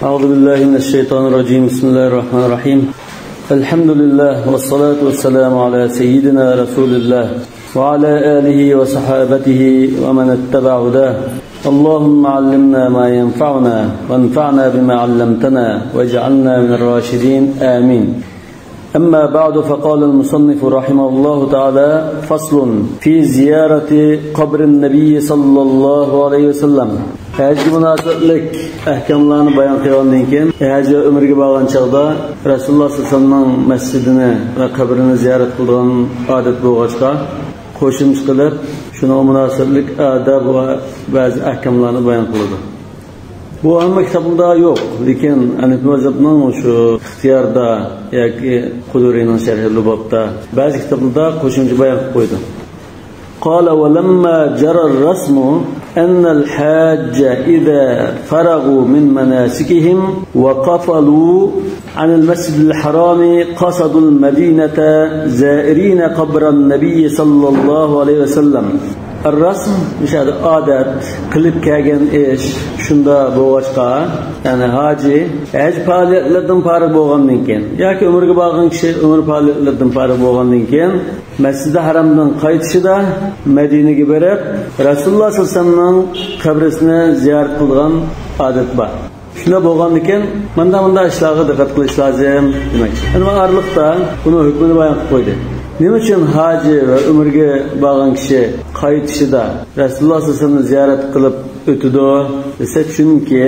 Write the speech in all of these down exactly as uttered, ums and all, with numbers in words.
أعوذ بالله من الشيطان الرجيم. بسم الله الرحمن الرحيم. الحمد لله والصلاة والسلام على سيدنا رسول الله وعلى آله وصحابته ومن اتبع هداه. اللهم علمنا ما ينفعنا وانفعنا بما علمتنا واجعلنا من الراشدين. آمين. أما بعد، فقال المصنف رحمه الله تعالى: فصل في زيارة قبر النبي صلى الله عليه وسلم. ھەجگە مۇناسىۋەتلىك ئەھكاملارنى بايان قىلغاندىن كېيىن، ھەج ۋە ئۆمرىگە بارغان چاغدا رەسۇلۇللاھ سەللەللاھۇ ئەلەيھى ۋەسەللەمنىڭ مەسچىتىنى ۋە قەبرىنى زىيارەت قىلىدىغان ئادەت بولغاچقا، قوشۇمچە قىلىپ، شۇنىڭغا مۇناسىۋەتلىك ئاداب ۋە بەزى ئەھكاملارنى بايان قىلىدۇ. بۇ ھەممە كىتابلاردا يوق، لېكىن ھەنەفىي مەزھەپنىڭ شۇ ئىختىياردا ياكى قۇدۇرىنىڭ شەرھى لۇبابتا بەزى كىتابلاردا قوشۇمچە بايان قىلىپ قويدى. قال: ولما جرى الرسم أن الحاج إذا فرغوا من مناسكهم وقفلوا عن المسجد الحرام قصدوا المدينة زائرين قبر النبي صلى الله عليه وسلم. الرسم، مۇشۇ يەردە ئادەت، قىلىپ كەلگەن ئىش، شۇنداق بولغاچقا، يەنى ھاجى ھەج پائالىيەتلىرىدىن پارىغ بولغاندىن كېيىن ياكى ئۆمرىگە بارغان كىشى ئۆمرە پائالىيەتلىرىدىن پارىغ بولغاندىن كېيىن، مەسجىدى ھارامدىن قايتىشىدا مەدىنىگە بېرىپ، رەسۇلۇللاھ سەللەللاھۇ ئەلەيھى ۋەسەللەمنىڭ قەبرىسىنى زىيارەت قىلىدىغان ئادەت بار. شۇنداق بولغاندىكىن، مانداق، مانداق ئىشلارغا دىققەت قىلىش لازىم دېمەكچى. ئەمما ئارىلىقتا بۇنىڭ ھۆكمىنى بايان قىلىپ قويدى. نېمە ئۈچۈن ھاجى ۋە ئۆمرىگە بارغان كىشى قايتىشىدا رەسۇلۇللاھ سەللەللاھۇ ئەلەيھى ۋەسەللەمنى زىيارەت قىلىپ ئۆتىدۇ دېسە، چۈنكى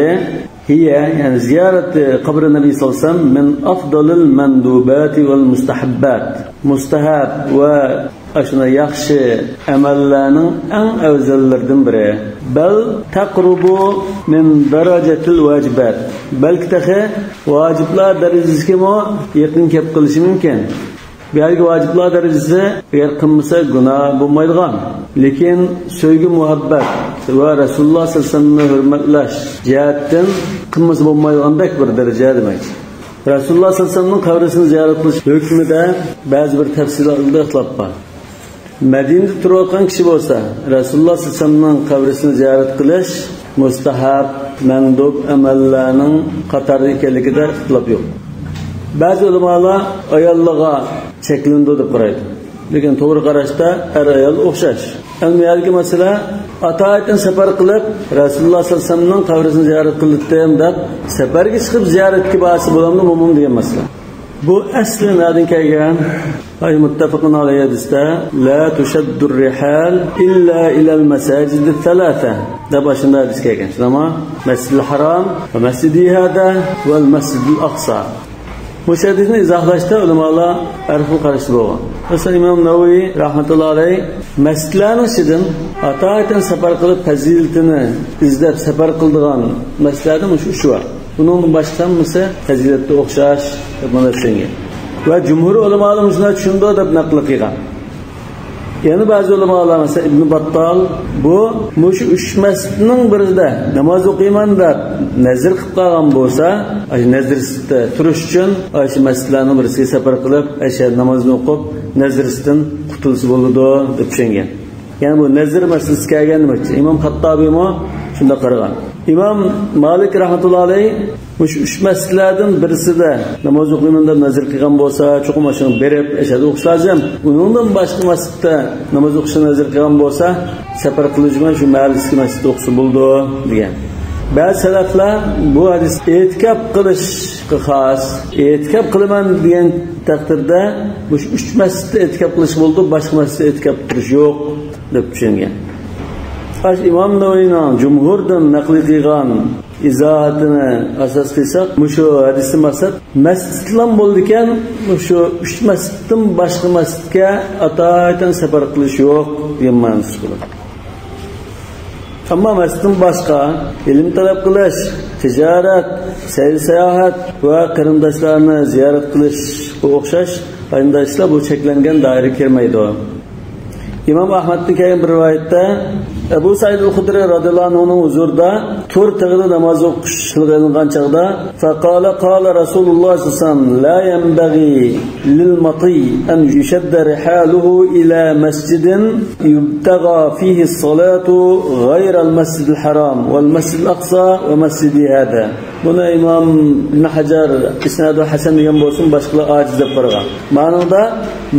هي، يەنى زىيارەتى قەبرى نەبىي سەللەللاھۇ ئەلەيھى ۋەسەللەم، من أفضل المندوبات والمستحبات. مۇستەھەب ۋە ئاشۇنداق ياخشى ئەمەللەرنىڭ ئەڭ ئەۋزەللىرىدىن بىرى. بل تقرب من درجة الواجبات. بەلكى تېخى ۋاجىپلار دەرىجىسىگىمۇ يېقىن كېلىپ قېلىشى مۇمكىن. بۇ يەردىكى ۋاجىپلار دەرىجىسى، ئەگەر قىلمىسا گۇناھ بولمايدىغان، لېكىن سۆيگۈ مۇھەببەت ۋە رەسۇلۇللاھ سەللەللاھۇ ئەلەيھى ۋەسەللەمنى ھۆرمەتلەش جەھەتتىن قىلمىسا بولمايدىغاندەك بىر دەرىجە دېمەك. رەسۇلۇللاھ سەللەللاھۇ ئەلەيھى ۋەسەللەمنىڭ قەبرىسىنى زىيارەت قىلىش ھۆكمىدە بەزى بىر تەپسىلاتلاردا ئىختىلاپ بار. مەدىنىدە تۇرۇۋاتقان كىشى بولسا، رەسۇلۇللاھ سەللەللاھۇ ئەلەيھى ۋەسەللەمنىڭ قەبرىسىنى زىيارەت قىلىش مۇستەھەب، مەندۇب ئەمەللەرنىڭ قاتارىدا ئىكەنلىكىدە ئىختىلاپ يوق. بەزى ئۆلىمالار ئاياللارغا چەكلىنىدۇ دەپ قارايدۇ. لېكىن توغرا قاراشتا ئەر-ئايال ئوخشاش. ئەمما بۇ يەردىكى مەسىلە، ئاتايىتىن سەپەر قىلىپ، رەسۇلۇللاھ سەللەللاھۇ ئەلەيھى ۋەسەللەمنىڭ قەبرىسىنى زىيارەت قىلدىم دەپ، سەپەرگە چىقىپ زىيارەتكە بارسا بولامدۇ، بولمامدۇ دېگەن مەسىلە. بۇ ئەسلى نەدىن كەلگەن؟ ئاي، مۇتتەپەقۇن ئەلەيھى ھەدىستە، لا تۇشەددۇر رىھال ئىللا ئىلەل مەساجىدىس سەلاسە دەپ ئاشۇنداق ھەدىس كەلگەن. شۇنداقمۇ؟ مەسجىدىل ھارام ۋە مەسجىدى ھازا ۋەل مەسجىدىل ئەقسا. مۇشۇ ھەدىسنى ئىزاھلاشتا ئۆلىمالار ھەر خىل قاراشتا بولغان. مەسىلەن، ئىمام نەۋەۋى رەھمەتۇللاھى ئەلەيھ مەسچىتلەرنىڭ ئىچىدىن ئاتايىتەن سەپەر قىلىپ پەزىلىتىنى ئىزدەپ سەپەر قىلىدىغان مەسچىتلەردىن مۇشۇ ئۈچى بار. ئۇنىڭدىن باشقا ھەممىسى پەزىلەتتە ئوخشاش دەپ مانا چۈشەنگەن. ۋە جۇمھۇر ئۆلىمالار مۇشۇنداق چۈشىنىدۇ دەپ نەقىل قىلغان. يەنە بەزى ئۆلىمالار، مەسىلەن، ئىبن باتتال، بۇ مۇشۇ ئۈچ مەسچىتنىڭ بىرىدە ناماز ئوقۇيمەن دەپ نەزىر قىلىپ قالغان بولسا، ئاشۇ نەزىرىستە تۇرۇش ئۈچۈن ئاشۇ مەسچىتلەرنىڭ بىرسىگە سەپەر قىلىپ، ئاشۇ يەردە نامازنى ئوقۇپ، نەزىرىستىن قۇتۇلسا بولىدۇ دەپ چۈشەنگەن. يەنى بۇ نەزىر مەسىلىسى كەلگەن دېمەكچى. ئىمام خەتتابىمۇ شۇنداق قارىغان. ئىمام مالىك رەھمەتۇللاھى ئەلەيھ مۇشۇ ئۈچ مەسچىتلەردىن بىرسىدە ناماز ئوقۇيمەن دەپ نەزىر قىلغان بولسا، چوقۇم ئاشۇنىڭ بېرىپ ئەشەدە ئوقۇش لازىم. ئۇنىڭدىن باشقا مەسچىتتە ناماز ئوقۇشنى نەزىر قىلغان بولسا، سەپەر قىلىۋېتىمەن، شۇ مەھەللىسىدىكى مەسچىتتە ئوقۇسا بولىدۇ، دېگەن. بەزى سەلەفلەر بۇ ھەدىس ئېتىكاپ قىلىشقا خاس، ئېتىكاپ قىلىمەن دېگەن تەقدىردە مۇشۇ ئۈچ مەسچىتتە ئېتىكاپ قىلىش بولىدۇ، باشقا مەسچىتتە ئېتىكاپ تۇرۇش يوق، دەپ چۈشەنگەن. ئاشۇ ئىمام نەۋەۋىنىڭ جۇمھۇردىن نەقىل قىلغان ئىزاھاتىنى ئاساس قىلساق، مۇشۇ ھەدىستىن مەقسەت مەسچىتلام بولىدىكەن، مۇشۇ ئۈچ مەسچىتتىن باشقا مەسچىتكە ئاتايىتەن سەپەر قىلىش يوق دېگەن مەنىسى بولىدۇ. ئەمما مەسچىتتىن باشقا ئىلىم تەلەپ قىلىش، تىجارەت، سەيلە-ساياھەت ۋە قېرىنداشلارنى زىيارەت قىلىشقا ئوخشاش ئايرىم ئىشلار بۇ چەكلەنگەن دائىرىگە كىرمەيدۇ. ئىمام ئەھمەدتىن كەلگەن بىر رىۋايەتتە، ئەبۇ سەئىد ئەل خۇدرى رەزىيەللاھۇ ئەنھۇنىڭ ھۇزۇرىدا تۇر تېغىدا ناماز ئوقۇش تىلغا ئېلىنغان چاغدا، فقال، قال رسول الله صلى الله عليه وسلم، لا ينبغي للمطي أن يشد رحاله إلى مسجد يبتغى فيه الصلاة غير المسجد الحرام والمسجد الأقصى ومسجدي هذا. بۇنى ئىمام ئىبن ھەجەر، ئىسنادۇ ھەسەن دېگەن بولسىمۇ، باشقىلار ئاجىز دەپ قارىغان. مانىڭدا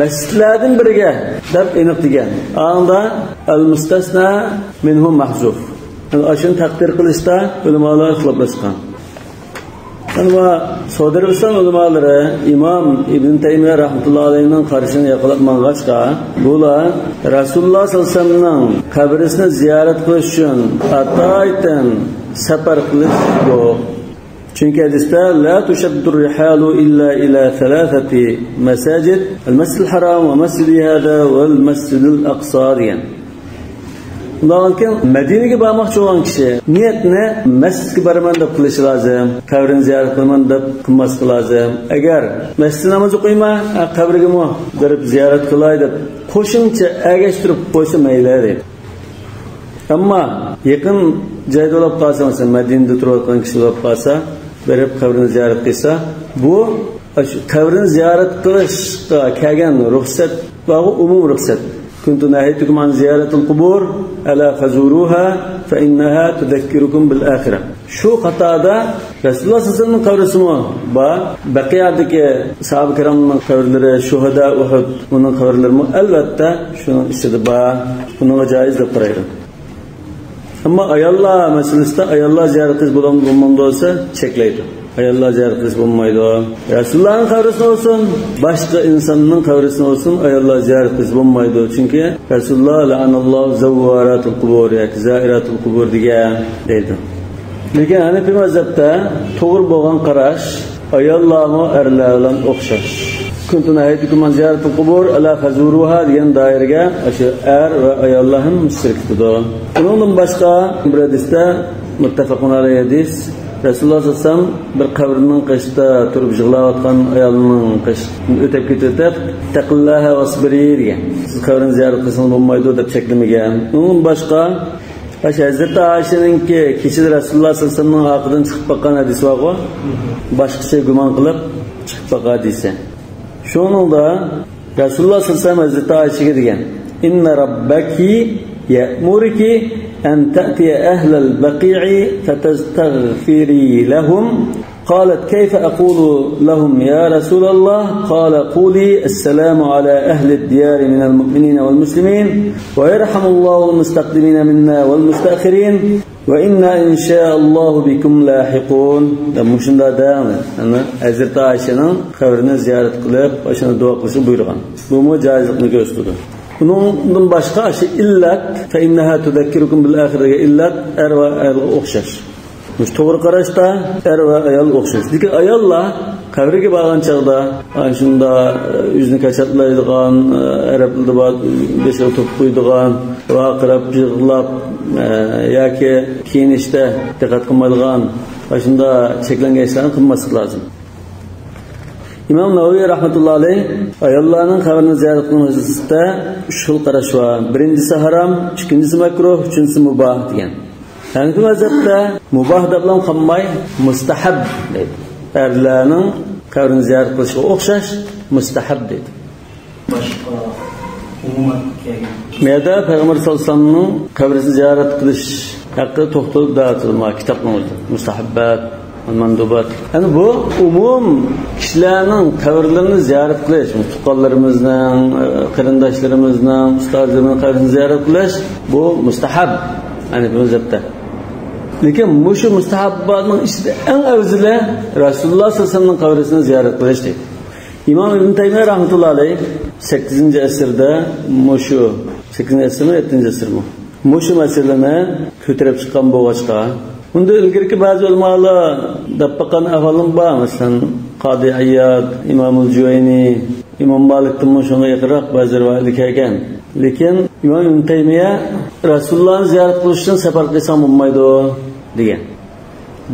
مەسچىتلەردىن بىرىگە دەپ ئېنىق دېگەن. ئاڭدا ئەل مۇستەسنا مىنھۇ مەھزۇف. يەنى ئاشۇنى تەقدىر قىلىشتا ئۆلىمالار ئىختىلاپلاشقان. يەنى ۋە سودىر ئىسلام ئۆلىمالىرى ئىمام ئىبن تەيمىيە رەھمەتۇللا ئەلەيھىنىڭ قارىشىنى ياقلاپ ماڭغاچقا، بۇلار رەسۇلۇللا سەللەللاھۇ ئەلەيھى ۋەسەللەمنىڭ قەبرىسىنى زىيارەت قىلىش ئۈچۈن ئاتايتىن سەپەر قىلىش يوق. چۈنكى ھەدىستە، لا تشد الرحال إلا إلى ثلاثة مساجد، المسجد الحرام ومسجدي هذا والمسجد الأقصى دېگەن. ئۇنداقكەن، مەدىنىگە بارماقچى بولغان كىشى نىيەتنى مەسچىتكە بارىمەن دەپ قىلىشى لازىم، قەبرىنى زىيارەت قىلىمەن دەپ قىلماسلىقى لازىم. ئەگەر مەسچىتتە ناماز ئوقۇيمەن، ئە، قەبرىگىمۇ بېرىپ زىيارەت قىلاي دەپ قوشۇمچە ئەگەشتۈرۈپ قويسا مەيلى دەيدۇ. ئەمما يېقىن جايدا بولۇپ قالسا، مەسىلەن، مەدىنىدە تۇرۇۋاتقان كىشى بولۇپ قالسا، بېرىپ قەبرىنى زىيارەت قىلسا، بۇ ئاشۇ قەبرىنى زىيارەت قىلىشقا كەلگەن رۇخسەت بارغۇ، ئومۇمىي رۇخسەت. كنت نهيتكم عن زيارة القبور، ألا فزوروها فإنها تذكركم بالآخرة. شۇ قاتاردا رەسۇلۇللا سەللەللاھۇ ئەلەيھى ۋەسەللەمنىڭ قەبرىسىمۇ بار. بەقىئدىكى ساھابە كىرامنىڭ قەبرىلىرى، شۇھەدا ئۇھۇد، ئۇنىڭ قەبرىلىرىمۇ ئەلۋەتتە شۇنىڭ ئىچىدە بار. بۇنىڭغا جائىز دەپ قارايدۇ. ئەمما ئاياللار مەسىلىسىدە، ئاياللار زىيارەت قىلسا بولامدۇ، بولمامدۇ دېسە، چەكلەيدۇ. ئاياللار زىيارەت قىلسا بولمايدۇ. رەسۇلۇللانىڭ قەبرىسىنى بولسۇن، باشقا ئىنساننىڭ قەبرىسىنى بولسۇن، ئاياللار زىيارەت قىلسا بولمايدۇ. چۈنكى رەسۇلۇللا لەئەنەللاھۇ زەۋۋاراتۇل قۇبۇر ياكى زائىراتۇل قۇبۇر دېگەن دەيدۇ. لېكىن ھەنىپىي مەزھەپتە توغرا بولغان قاراش، ئاياللارمۇ ئەرلەر بىلەن ئوخشاش. كنت نهيتكم عن زيارة القبور، ألا فزوروها دېگەن دائىرىگە ئاشۇ ئەر ۋە ئاياللار ھەممىسى كىرىپ كېتىدۇ. ئۇنىڭدىن باشقا بىر ھەدىستە، مۇتتەپەقۇن ئەلەيھى ھەدىس، رەسۇلۇللا سەللەللاھۇ ئەلەيھى ۋەسەللەم بىر قەبرىنىڭ قېشىدا تۇرۇپ يىغلاۋاتقان ئايالنىڭ قېشىدىن ئۆتۈپ كېتىۋېتىپ، اتقي الله واصبري دېگەن. سىز قەبرىنى زىيارەت قىلسىڭىز بولمايدۇ دەپ چەكلىمىگەن. ئۇنىڭدىن باشقا، ئاشۇ ھەزرىتى ئائىشىنىڭكى كېچىدە رەسۇلۇللا سەللەللاھۇ ئەلەيھى ۋەسەللەمنىڭ ئارقىدىن چىقىپ باققان ھەدىسى بارغۇ، باشقىچە گۇمان قىلىپ چىقىپ باققان ھەدىسى. شۇنىڭدا رەسۇلۇللا سەللەللاھۇ ئەلەيھى ۋەسەللەم ھەزرىتى ئائىشىگە دېگەن، إن ربك يأمرك أن تأتي أهل البقيع فتستغفري لهم. قالت، كيف أقول لهم يا رسول الله؟ قال، قولي، السلام على أهل الديار من المؤمنين والمسلمين، ويرحم الله المستقدمين منا والمستأخرين، وإنا إن شاء الله بكم لاحقون. دەپ مۇشۇنداق دەڭ. يەنى ھەزرىتى ئائىشىنىڭ قەبرىنى زىيارەت قىلىپ، ئاشۇنى دۇئا قىلىشنى بۇيرۇغان. بۇمۇ جائىزلىقنى كۆرسىتىدۇ. بۇنىڭدىن باشقا شۇ ئىللەت، فإنها تذكركم بالآخرة دېگەن ئىللەت ئەر ۋە ئايالغا ئوخشاش. مۇشۇ توغرا قاراشتا ئەر ۋە ئايال ئوخشاش. لېكىن ئاياللار قەبرىگە بارغان چاغدا، ئاشۇنداق، ئۆزىنى كاچاتلايدىغان، ئەرەبلەردە بار، بېشىغا توپا قويىدىغان، ۋارقىراپ، يىغلاپ، ياكى كىيىنىشتە دىققەت قىلمايدىغان، ئاشۇنداق چەكلەنگەن ئىشلارنى قىلماسلىق لازىم. ئىمام نەۋەۋى رەھمەتۇللا ئەلەيھ ئاياللارنىڭ قەبرىنى زىيارەت قىلىش مەسىلىسىدە ئۈچ خىل قاراش بار. بىرىنچىسى ھارام، ئىككىنچىسى مەكرۇھ، ئۈچىنچىسى مۇباھ دېگەن. ھەنىفىي مەزھەپتە مۇباھ دەپلا قالماي، مۇستەھەب دەيدۇ. ئەرلەرنىڭ قەبرىنى زىيارەت قىلىشىغا ئوخشاش مۇستەھەب دەيدۇ. باشقا ئومۇمەن كەلگەن. مۇ يەردە پەيغەمبەر سەللەللاھۇ ئەلەيھى ۋەسەللەمنىڭ قەبرىسىنى زىيارەت قىلىش ھەققىدە توختىلىپ دەۋاتىدۇ مانا كىتابنىڭ ئۆزىدە. مۇستەھەببات، مەندۇبات. يەنى بۇ ئومۇم كىشىلەرنىڭ قەبرىلىرىنى زىيارەت قىلىش، تۇغقانلىرىمىزنىڭ، قېرىنداشلىرىمىزنىڭ، ئۇستازلىرىمىزنىڭ قەبرىسىنى زىيارەت قىلىش، بۇ مۇستەھەب. ھەنىفىي مەزھەپتە. لېكىن مۇشۇ مۇستەھەبباتنىڭ ئىچىدە ئەڭ ئەۋزىلى رەسۇلۇللا سەللەللاھۇ ئەلەيھى ۋەسەللەمنىڭ قەبرىسىنى زىيارەت قىلىش دەيدۇ. ئىمام ئىبن تەيمىيە رەھمەتۇللا ئەلەيھ سەككىزىنچى ئەسىردە مۇشۇ، سەككىزىنچى ئەسىرمۇ، يەتتىنچى ئەسىرمۇ؟ مۇشۇ مەسىلىنى كۆتۈرۈپ چىققان بولغاچقا، ئۇندىن ئىلگىرىكى بەزى ئۆلىمالار دەپ باققان ئەھۋالىمۇ بار. مەسىلەن، قادى ئىياد، ئىمامۇل جۇۋەينى، ئىمام مالىكتىنمۇ شۇنىڭغا يېقىنراق بەزى رىۋايەتلەر كەلگەن. لېكىن ئىمام ئىبن تەيمىيە رەسۇلۇللانى زىيارەت قىلىش ئۈچۈن سەپەر قىلساڭ بولمايدۇ دېگەن.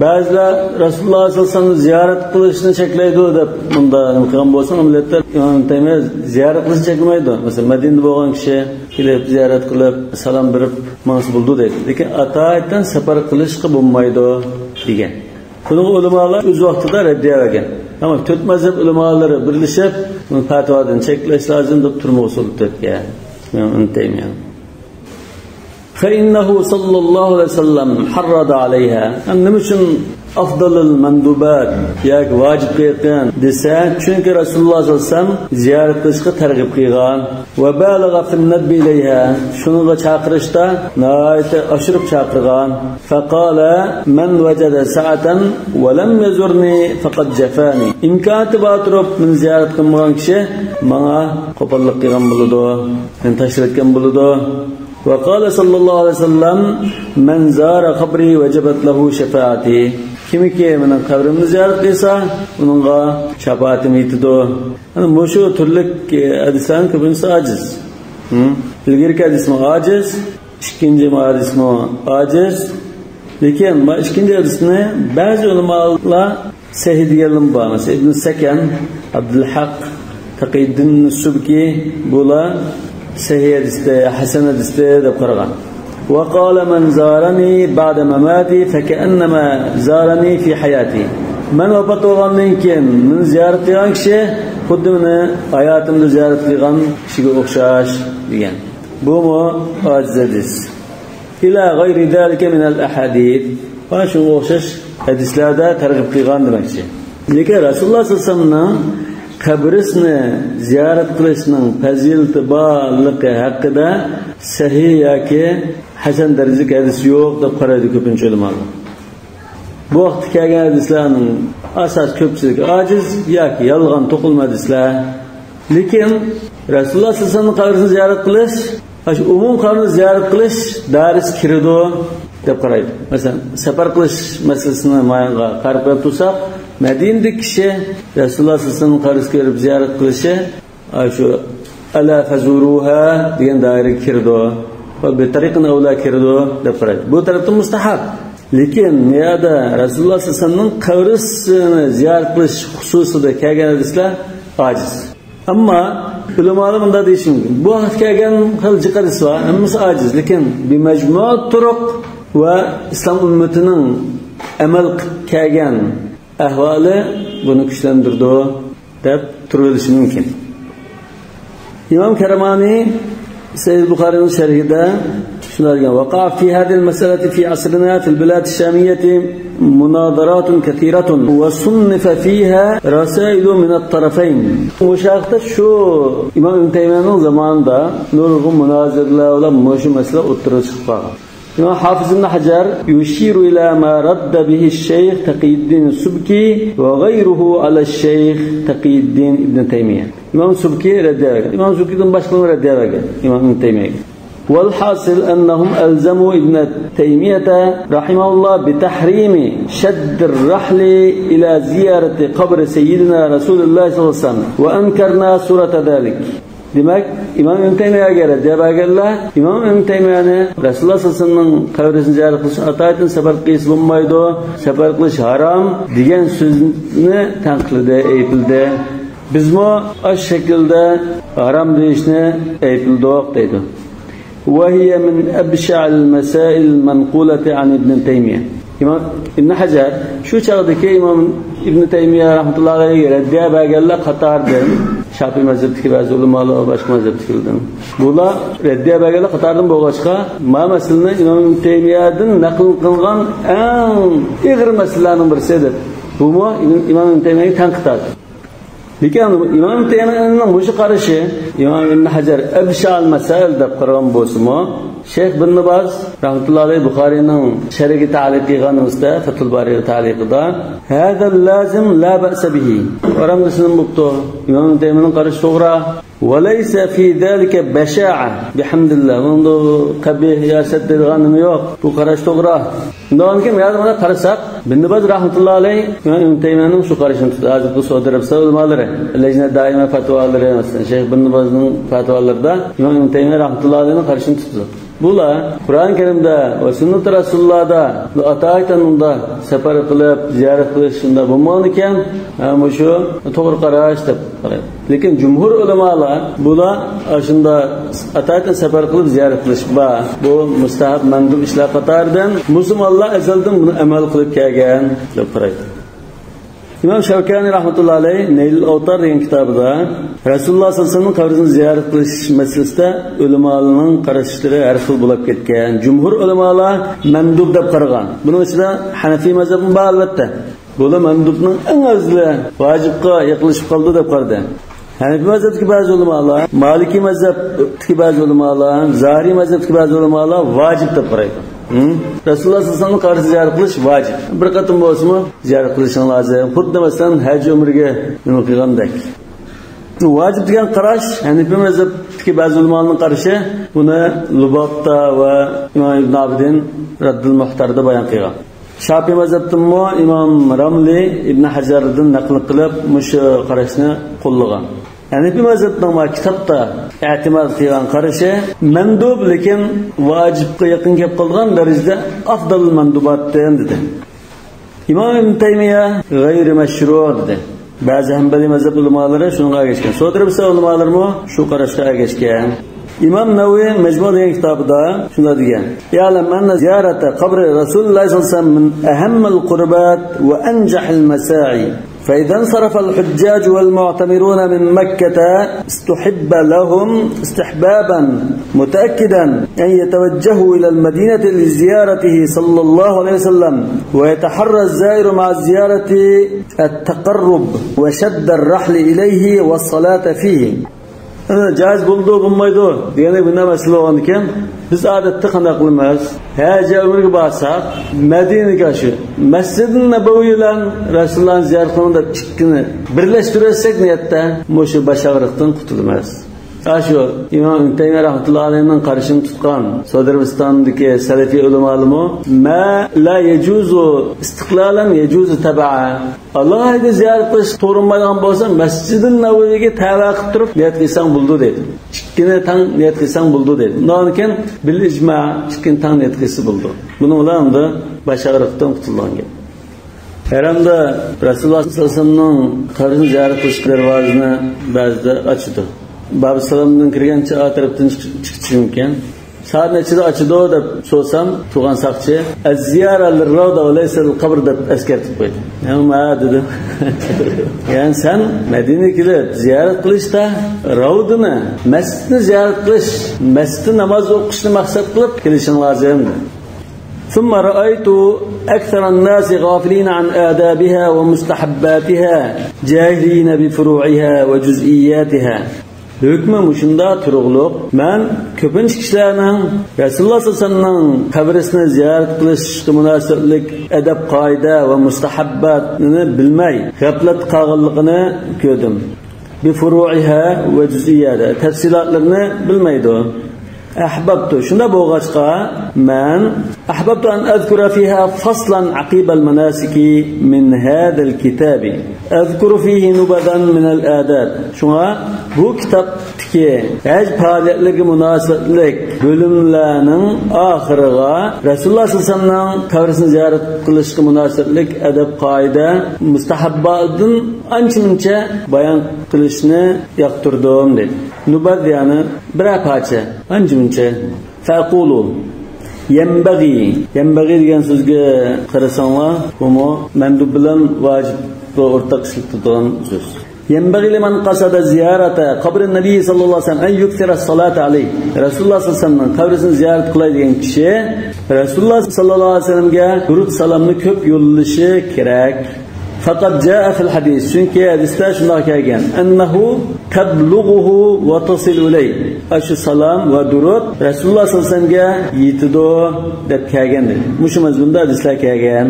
بەزىلەر رەسۇلۇللاھ سەللەللاھۇ ئەلەيھى ۋەسەللەمنى زىيارەت قىلىشنى چەكلەيدۇ دەپ، مۇنداق نېمە قىلغان بولسا، ئەمەلىيەتتە ئىمام تەيمىيە زىيارەت قىلىشنى چەكلىمەيدۇ. مەسىلەن، مەدىنىدە بولغان كىشى كېلىپ زىيارەت قىلىپ، سالام بېرىپ ماڭسا بولىدۇ دەيدۇ. لېكىن ئاتايىتەن سەپەر قىلىشقا بولمايدۇ دېگەن. بۇنىڭغا ئۆلىمالار ئۆز ۋاقتىدا رەددىيە بەرگەن. ئەمما تۆت مەزھەپ ئۆلىمالىرى بىرلىشىپ، بۇنى پەتىۋادىن چەكلەش لازىم دەپ تۈرمىگە سولىتىپ ئۆتكەن ئىمام ئىبن تەيمىيە. فإنه صلى الله عليه وسلم حرض عليها. نېمە ئۈچۈن أفضل المندوبات ياكى ۋاجىپقا يېقىن دېسە، چۈنكى رەسۇلۇللاھ سەللەللاھۇ ئەلەيھى ۋەسەللەم زىيارەت قىلىشقا تەرغىب قىلغان. وبالغ في الندب إليها، شۇنىڭغا چاقىرىشتا ناھايىتى ئاشۇرۇپ چاقىرغان. فقال: من وجد سعة ولم يزرني فقد جفاني. ئىمكانىيىتى بار تۇرۇپ مېنى زىيارەت قىلمىغان كىشى ماڭا قوپاللىق قىلغان بولىدۇ، مېنى تاشلىۋەتكەن بولىدۇ. وقال صلى الله عليه وسلم: من زار قبري وجبت له شفاعتي. كىمكى مېنىڭ قەبرىمنى زىيارەت قىلسا، ئۇنىڭغا شاپائىتىم يېتىدۇ. يەنى مۇشۇ تۈرلۈك، ئە، ھەدىسلەرنىڭ كۆپىنچىسى ئاجىز. ھىم؟ ئىلگىرىكى ھەدىسمۇ ئاجىز، ئىككىنچى ھەدىسمۇ ئاجىز. لېكىن ما ئىككىنچى ھەدىسنى بەزى ئۆلىمالار سەھىھ دېگەنلىرىمۇ بار. مەسىلەن، ئىبن سەكەن، ئابدۇلھەق، تەقىيددىن سۇبكى، بۇلار سەھىھ ھەدىستە، ھەسەن ھەدىستە دەپ قارىغان. وقال: من زارني بعد مماتي فكأنما زارني في حياتي. مەن ۋاپات بولغاندىن كېيىن مېنى زىيارەت قىلغان كىشى خۇددى مېنى ھاياتىمدا زىيارەت قىلغان كىشىگە ئوخشاش، دېگەن. بۇمۇ ئاجىز ھەدىس. إلى غير ذلك من الأحاديث. ۋە شۇنىڭغا ئوخشاش ھەدىسلەردە تەرغىب قىلغان دېمەكچى. لېكىن رەسۇلۇللاھ سەللەللاھۇ ئەلەيھى ۋەسەللەمنىڭ قەبرىسىنى زىيارەت قىلىشنىڭ پەزىلىتى بارلىقى ھەققىدە سەھىھ ياكى ھەسەن دەرىجىلىك ھەدىس يوق دەپ قارايدۇ كۆپىنچە ئۆلىمالار. بۇ ھەقتە كەلگەن ھەدىسلەرنىڭ ئاساس كۆپچىلىكى ئاجىز ياكى يالغان توقۇلما ھەدىسلەر. لېكىن رەسۇلۇللاھ سەللەللاھۇ ئەلەيھى ۋەسەللەمنىڭ قەبرىسىنى زىيارەت قىلىش، ئاشۇ ئومۇمىي قەبرىنى زىيارەت قىلىش دائىرىسىگە كىرىدۇ دەپ قارايدۇ. مەسىلەن، سەپەر قىلىش مەسىلىسىنى مايانغا قاراپ بېرىپ تۇرساق، مەدىنىدىكى كىشى رەسۇلۇللاھ سەللەللاھۇ ئەلەيھى ۋەسەللەمنىڭ قەبرىسىگە بېرىپ زىيارەت قىلىشى ئاشۇ «ألا فزوروها» دېگەن دائىرىگە كىرىدۇ. ۋە «بطريق أولى» كىرىدۇ دەپ قارايدۇ. بۇ تەرەپتىن مۇستەھەب. لېكىن مۇيەردە رەسۇلۇللاھ سەللەللاھۇ ئەلەيھى ۋەسەللەمنىڭ قەبرىسىنى زىيارەت قىلىش خۇسۇسىدا كەلگەن ھەدىسلەر ئاجىز. ئەمما ئۆلىمالار مۇنداق دېيىشى مۇمكىن. بۇ ھەقتە كەلگەن خېلى جىق ھەدىس بار. ھەممىسى ئاجىز. لېكىن بىمەجمۇئۇت تۇرۇق ۋە ئىسلام ئۈممىتىنىڭ ئەمەل قىلىپ كەلگەن ئەھۋالى بۇنى كۈچلەندۈرىدۇ دەپ تۇرۇۋېلىشى مۇمكىن. ئىمام كەرمانى سەھىھ بۇخارىنىڭ شەرھىدە شۇنداق دېگەن: وقع في هذه المسألة في عصرنا في البلاد الشامية مناظرات كثيرة وصنف فيها رسائل من الطرفين. مۇشۇ ھەقتە شۇ ئىمام ئىبن تەيمىيەنىڭ زامانىدا نۇرغۇن مۇنازىرىلەر بىلەن مۇشۇ مەسىلە ئوتتۇرىغا چىقىپ قالغان. ئىمام ھافىز ئىبن ھەجەر يشير إلى ما رد به الشيخ تقي الدين السبكي وغيره على الشيخ تقي الدين ابن تيمية. ئىمام سۇبكى رەددىيە بەرگەن. ئىمام سۇبكىدىن باشقىلار رەددىيە بەرگەن ئىمام ئىبن تەيمىيەگە. والحاصل أنهم ألزموا ابن تيمية رحمه الله بتحريم شد الرحل إلى زيارة قبر سيدنا رسول الله صلى الله عليه وسلم وأنكرنا صورة ذلك. دېمەك، ئىمام ئىبن تەيمىيەگە رەددىيە بەرگەنلەر ئىمام ئىبن تەيمىيەنى رەسۇلۇللاھ سەللەللاھۇ ئەلەيھى ۋەسەللەمنىڭ قەبرىسىنى زىيارەت قىلىش ئاتايىتىن سەپەر قىلسا بولمايدۇ، سەپەر قىلىش ھارام دېگەن سۆزنى تەنقىدلىدى، ئەيىبلىدى. بىزمۇ ئاشۇ شەكىلدە ھارام دېيىشنى ئەيىبلىدۇق دەيدۇ. وهي من أبشع المسائل المنقولة عن ابن تيمية. ئىمام ئىبن ھەجەر شۇ چاغدىكى ئىمام ئىبن تەيمىيە رەھمەتۇللاھى ئەلەيھىگە رەددىيە بەرگەنلەر قاتارىدىن، شاپىي مەزھەپتىكى بەزى ئۆلىمالار ۋە باشقا مەزھەپتىكىلەردىن، بۇلار رەددىيە بەرگەنلەر قاتارىدىن بولغاچقا، ما مەسىلىنى ئىمام ئىبن تەيمىيەدىن نەقىل قىلغان ئەڭ ئېغىر مەسىلىلەرنىڭ بىرسى دەپ، بۇمۇ ئىمام ئىبن تەيمىيەگە تەنقىد. لېكىن ئىمام تەيمىيەنىڭ مۇشۇ قارىشى، ئىمام ئىبن ھەجەر ئەبشەل مەسائىل دەپ قارىغان بولسىمۇ، شەيخ بىن باز رەھمەتۇللاھى ئەلەيھى بۇخارىنىڭ شەرھىگە تەئلىق قىلغان نۇسخىدا، فەتھۇل بارىغا تەئلىقىدا، هذا اللازم لا بأس به. ئارام دېسىنىم بوپتۇ. ئىمام تەيمىيەنىڭ قارىشى توغرا. وليس في ذلك بشاعة، بحمد الله. بۇنىڭدا قەبىھ يا شەد دەيدىغان نېمە يوق. بۇ قاراش توغرا. شۇنداقكەن، يەنە بۇنى قارىساق، بىن باز رەھمەتۇللا ئەلەيھ ئىمام ئىبن تەيمىيەنىڭ شۇ قارىشىنى تۇتىدۇ. ھازىرقى سئۇدى ئەرەبىستان ئۆلىمالىرى، لەجنە دائىمە پەتىۋالىرى، مەسىلەن، شەيخ بىن بازنىڭ پەتىۋالىرىدا ئىمام ئىبن تەيمىيە رەھمەتۇللا ئەلەيھنىڭ قارىشىنى تۇتىدۇ. بۇلار قۇرئان كەرىمدە ۋە سۈننەت رەسۇلۇللاھدا ئاتايىتەن ئۇندا سەپەر قىلىپ، زىيارەت قىلىش شۇنداق بولمىغانىكەن، ھە، مۇشۇ توغرا قاراش دەپ قارايدۇ. لېكىن جۇمھۇر ئۆلىمالار بۇلار ئاشۇندا ئاتايىتەن سەپەر قىلىپ زىيارەت قىلىش بار. بۇ مۇستەھەب، مەندۇب ئىشلار قاتارىدىن. مۇسۇلمانلار ئەزەلدىن بۇنى ئەمەل قىلىپ كەلگەن دەپ قارايدۇ. ئىمام شەۋكانى رەھمەتۇللا ئەلەيھ نەيلۇل ئەۋتار دېگەن كىتابىدا رەسۇلۇللا سەللەللاھۇ ئەلەيھى ۋەسەللەمنىڭ قەبرىسىنى زىيارەت قىلىش مەسىلىسىدە ئۆلىمالارنىڭ قارىشلىرى ھەر خىل بولۇپ كەتكەن. جۇمھۇر ئۆلىمالار مەندۇب دەپ قارىغان. بۇنىڭ ئىچىدە ھەنەفىي مەزھەپمۇ بار، ئەلۋەتتە. بۇلار مەندۇبنىڭ ئەڭ ئەۋزىلى، ۋاجىپقا يېقىنلىشىپ قالىدۇ دەپ قارىدى. ھەنەفىي مەزھەپتىكى بەزى ئۆلىمالار، مالىكىي مەزھەپتىكى بەزى ئۆلىمالار، زاھىرىي مەزھەپتىكى بەزى ئۆلىمالار ۋاجىپ دەپ قارايدۇ. ھە؟ رەسۇلۇللا سەللەللاھۇ ئەلەيھى ۋەسەللەمنىڭ قەبرىسىنى زىيارەت قىلىش ۋاجىپ. بىر قېتىم بولسىمۇ زىيارەت قىلىشىڭ لازىم. خۇددى مەسىلەن ھەج ئۆمرىگە نېمە قىلغاندەك. ۋاجىپ دېگەن قاراش، ھەنەفىي مەزھەپتىكى بەزى ئۆلىمالارنىڭ قارىشى، بۇنى لۇبابتا ۋە ئىمام ئىبن ئابىدىن رەددۇل مۇھتاردا بايان قىلغان. شاپىئىي مەزھەپتىنمۇ ئىمام راملى ئىبن ھەجەردىن نەقىل قىلىپ، مۇشۇ قاراشنى قوللىغان. ھەنەفىي مەزھەپنىڭ ما كىتابتا ئېتىماد قىلغان قارىشى مەندۇب، لېكىن ۋاجىپقا يېقىن كېلىپ قالىدىغان دەرىجىدە ئافدال مەندۇباتتىن دېدى. ئىمام ئىبن تەيمىيە غەيرى مەشرۇ دېدى. بەزى ھەمبەلىي مەزھەپ ئۆلىمالىرى شۇنىڭغا ئەگەشكەن. سودرىبىسا ئۆلىمالىرىمۇ شۇ قاراشقا ئەگەشكەن. ئىمام نەۋەۋى مەجمۇ دېگەن كىتابىدا شۇنداق دېگەن: اعلم أن زيارة قبر رسول الله صلى الله عليه وسلم من أهم القربات وأنجح المساعي. فإذا انصرف الحجاج والمعتمرون من مكة استحب لهم استحبابا متأكدا أن يتوجهوا إلى المدينة لزيارته صلى الله عليه وسلم، ويتحرى الزائر مع الزيارة التقرب وشد الرحل إليه والصلاة فيه. ئەنە، جائىز بولىدۇ، بولمايدۇ دېگەندەك بۇنداق مەسىلە بولغاندىكىن، بىز ئادەتتە قانداق قىلىمىز؟ ھەج يا ئۆمرىگە بارساق، مەدىنىگە شۇ مەسجىدى نەبەۋى بىلەن رەسۇلۇللانى زىيارەت قىلىمەن دەپ ئىككىنى بىرلەشتۈرۈۋەتسەك نىيەتتە، مۇشۇ باش ئاغرىقتىن قۇتۇلىمىز. ھە، شۇ ئىمام ئىبن تەيمىيە رەھمەتۇللا ئەلەيھنىڭ قارىشىنى تۇتقان سودرىبىستاندىكى سەلەفىي ئۆلىمالىرىمۇ، ما لا يجوز استقلالا يجوز تبعا. ئالاھىدە زىيارەت قىلىش توغرا بولمايدىغان بولسا، مەسجىدى نەۋەۋىگە تەۋە قىلىپ تۇرۇپ نىيەت قىلساڭ بولىدۇ دەيدۇ. ئىككىنى تەڭ نىيەت قىلساڭ بولىدۇ دەيدۇ. ئۇنداقكەن بىل ئىجما ئىككىنى تەڭ نىيەت قىلسا بولىدۇ. بۇنىڭ بىلەن ئەمدى باش ئاغرىقتىن قۇتۇلغان گەپ. ھەرەمدە رەسۇلۇللا سەللەللاھۇ ئەلەيھى ۋەسەللەمنىڭ قەبرىسىنى زىيارەت قىلىش دەرۋازىسىنى بەزىدە ئاچىدۇ. بابۇسسالامدىن كىرگەنچە ئا تەرەپتىن چىق-، چىقىشى مۇمكىن. سائەت نەچچىدە ئاچىدۇ دەپ سورىسام، تۇرغان ساقچى، الزيارة للروضة وليس للقبر دەپ ئەسكەرتىپ قويدى. مەنمۇ ھە دېدىم. يەنى سەن مەدىنىگە كېلىپ زىيارەت قىلىشتا راۋدىنى، مەسچىتنى زىيارەت قىلىش، مەسچىتتە ناماز ئوقۇشنى مەقسەت قىلىپ كېلىشىڭ لازىم. ثم رأيت أكثر الناس غافلين عن آدابها ومستحباتها، جاهلين بفروعها وجزئياتها. ھۆكمى مۇشۇنداق تۇرۇقلۇق، مەن كۆپىنچە كىشىلەرنىڭ رەسۇلۇللا سەللەللاھۇ ئەلەيھى ۋەسەللەمنىڭ قەبرىسىنى زىيارەت قىلىشقا مۇناسىۋەتلىك ئەدەپ قائىدە ۋە مۇستەھەبباتنى بىلمەي غەپلەتتە قالغانلىقىنى كۆردۈم. بفروعها وجزئياتها، تەپسىلاتلىرىنى بىلمەيدۇ. أحببت، شۇنداق بولغاچقا، مەن أحببت أن أذكر فيها فصلا عقيب المناسك من هذا الكتاب أذكر فيه نبذا من الآداب. شۇڭا بۇ كىتابتىكى ھەج پائالىيەتلىرىگە مۇناسىۋەتلىك بۆلۈملەرنىڭ ئاخىرىغا رەسۇلۇللا سەللەللاھۇ ئەلەيھى ۋەسەللەمنىڭ قەبرىسىنى زىيارەت قىلىشقا مۇناسىۋەتلىك ئەدەپ قائىدە مۇستەھەبباتىدىن ئانچە-مۇنچە بايان قىلىشنى ياقتۇردۇم، دەيدۇ. نۇبەز، يەنى بىرەر پارچە، ئانچە-مۇنچە. فأقول ينبغي، ينبغي دېگەن سۆزگە قارىساڭلار، بۇمۇ مەندۇب بىلەن ۋاجىپقا ئورتاق ئىشلىتىدىغان سۆز. ينبغي لمن قصد زيارة قبر النبي صلى الله عليه وسلم أن يكثر الصلاة عليه. رەسۇلۇللا سەللەللاھۇ ئەلەيھى ۋەسەللەمنىڭ قەبرىسىنى زىيارەت قىلاي دېگەن كىشى رەسۇلۇللا سەللەللاھۇ ئەلەيھى ۋەسەللەمگە دۇرۇد سالامنى كۆپ يوللىشى كېرەك. فقد جاء في الحديث، چۈنكى ھەدىستە شۇنداق كەلگەن، أنه تبلغه وتصل إليه، ئاشۇ سالام ۋە دۇرۇد رەسۇلۇللا سەللەللاھۇ ئەلەيھى ۋەسەللەمگە يېتىدۇ دەپ كەلگەن دېدى. مۇشۇ مەزمۇندا ھەدىسلەر كەلگەن.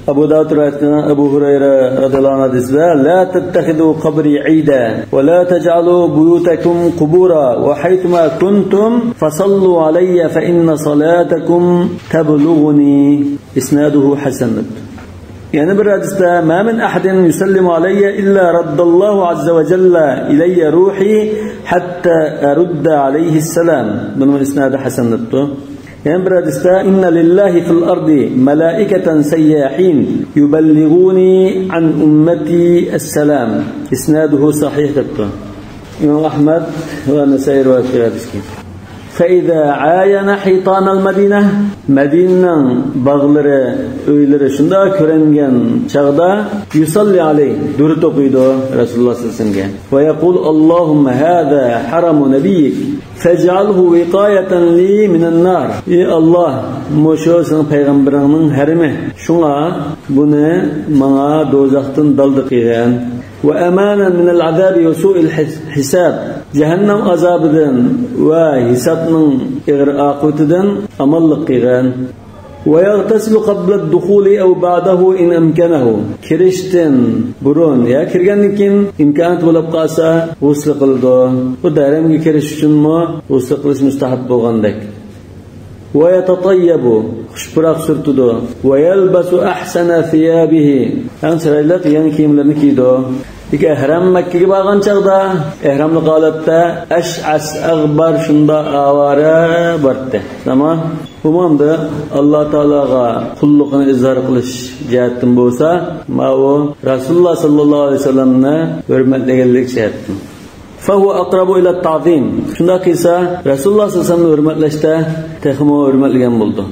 ئەبۇ داۋۇد رىۋايەت قىلغان ئەبۇ ھۇرەيرە رەزىياللاھۇ ئەنھۇ ھەدىسىدە، لا تتخذوا قبري عيدا ولا تجعلوا بيوتكم قبورا وحيثما كنتم فصلوا علي فإن صلاتكم تبلغني. إسناده حسن. يەنە بىر ھەدىستە، ما من أحد يسلم علي إلا رد الله عز وجل إلي روحي حتى أرد عليه السلام. بۇنىڭ ئىسنادى ھەسەن دەپتۇ. يەنە بىر ھەدىستە، إن لله في الأرض ملائكة سياحين يبلغوني عن أمتي السلام. إسناده صحيح دەپتۇ. ئىمام ئەھمەد ۋە نەسائىي رىۋايەت قىلغان ھەدىسكەن. فإذا عاين حيطان المدينة، مەدىنىنىڭ باغلىرى، ئۆيلىرى شۇنداق كۆرۈنگەن چاغدا، يصلي عليه، دۇرۇت ئوقۇيدۇ رەسۇلۇللاھ سەللەللاھۇ ئەلەيھى ۋەسەللەمگە. ويقول، اللهم هذا حرم نبيك، فاجعله وقاية لي من النار. ئى ئاللاھ، مۇشۇ سېنىڭ پەيغەمبىرىڭنىڭ ھەرىمى، شۇڭا بۇنى ماڭا دوزاختىن دالدا قىلغىن. وأمانا من العذاب وسوء الحساب، جەھەننەم ئازابىدىن ۋە ھېسابنىڭ ئېغىر ئاقىۋىتىدىن ئامانلىق قىلغىن. ويغتسل قبل الدخول أو بعده إن أمكنه، كىرىشتىن بۇرۇن يا كىرگەندىن كېيىن ئىمكانىيىتى بولۇپ قالسا غۇسلى قىلىدۇ. خۇددى ھەرەمگە كىرىش ئۈچۈنمۇ غۇسلى قىلىش مۇستەھەب بولغاندەك. ويتطيب، خۇش پۇراق سۈرتىدۇ. ويلبس أحسن ثيابه، ئەڭ چىرايلىق يېڭى كىيىملىرىنى كىيىدۇ. لېكىن ئەھرام مەككىگە بارغان چاغدا ئەھراملىق ھالەتتە ئەشئەس ئەغبار، شۇنداق ئاۋارە بارتتى. ئەمما ئومۇمدا ئاللا تائالاغا قۇللۇقىنى ئىزھار قىلىش جەھەتتىن بولسا، ماۋۇ رەسۇلۇللا ساللاللاھۇ ئەلەيھى ۋەسەللەمنى ھۆرمەتلىگەنلىك جەھەتتىن. فهو أقرب إلى التعظيم. شۇنداق قىلسا، رەسۇلۇللا ساللاللاھۇ ئەلەيھى ۋەسەللەمنى ھۆرمەتلەشتە تېخىمۇ ھۆرمەتلىگەن بولىدۇ.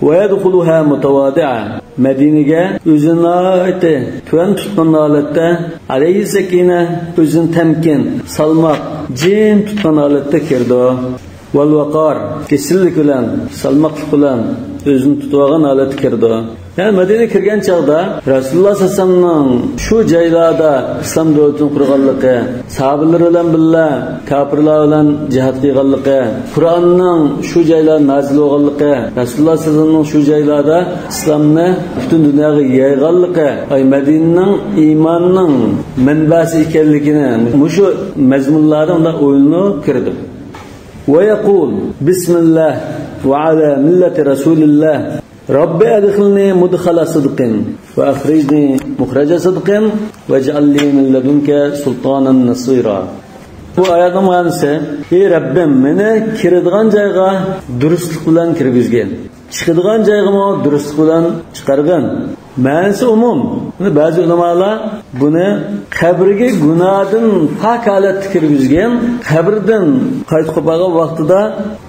ويدخلها متواضعا. مەدىنىگە ئۆزىنى ناھايىتى تۆۋەن تۇتقان ھالەتتە، عليه السكينة، ئۆزىنى تەمكىن، سالماق، جىم تۇتقان ھالەتتە كىرىدۇ. والوقار، ئېسىللىك بىلەن، سالماقلىق بىلەن ئۆزىنى تۇتۇۋالغان ھالەتتە كىرىدۇ. يەنى مەدىنىگە كىرگەن چاغدا رەسۇلۇللا سەللەللاھۇ ئەلەيھى ۋەسەللەمنىڭ شۇ جايلاردا ئىسلام دۆلىتىنى قۇرغانلىقى، ساھابىلىرى بىلەن بىللە كاپىرلار بىلەن جىھاد قىلغانلىقى، قۇرئاننىڭ شۇ جايلاردا نازىل بولغانلىقى، رەسۇلۇللا سەللەللاھۇ ئەلەيھى ۋەسەللەمنىڭ شۇ جايلاردا ئىسلامنى پۈتۈن دۇنياغا يايغانلىقى، ئاي، مەدىنىنىڭ ئىماننىڭ مەنبەسى ئىكەنلىكىنى مۇشۇ مەزمۇنلاردا ئۇنداق ئويلىنىپ كىردىم. ويقول، بسم الله وعلى ملة رسول الله، رب أدخلني مدخل صدق وأخرجني مخرج صدق واجعل لي من لدنك سلطانا نصيرا. بۇ ئايەتنىڭ مەنىسى، ئى رەببىم، مېنى كىرىدىغان جايغا دۇرۇسلۇق بىلەن كىرگۈزگىن، چىقىدىغان جايغىمۇ دۇرۇسلۇق بىلەن چىقارغىن. مەنىسى ئومۇم. بەزى ئۆلىمالار بۇنى قەبرىگە گۇناھتىن پاك ھالەتتە كىرگۈزگەن، قەبرىدىن قايتا قوپارغان ۋاقتىدا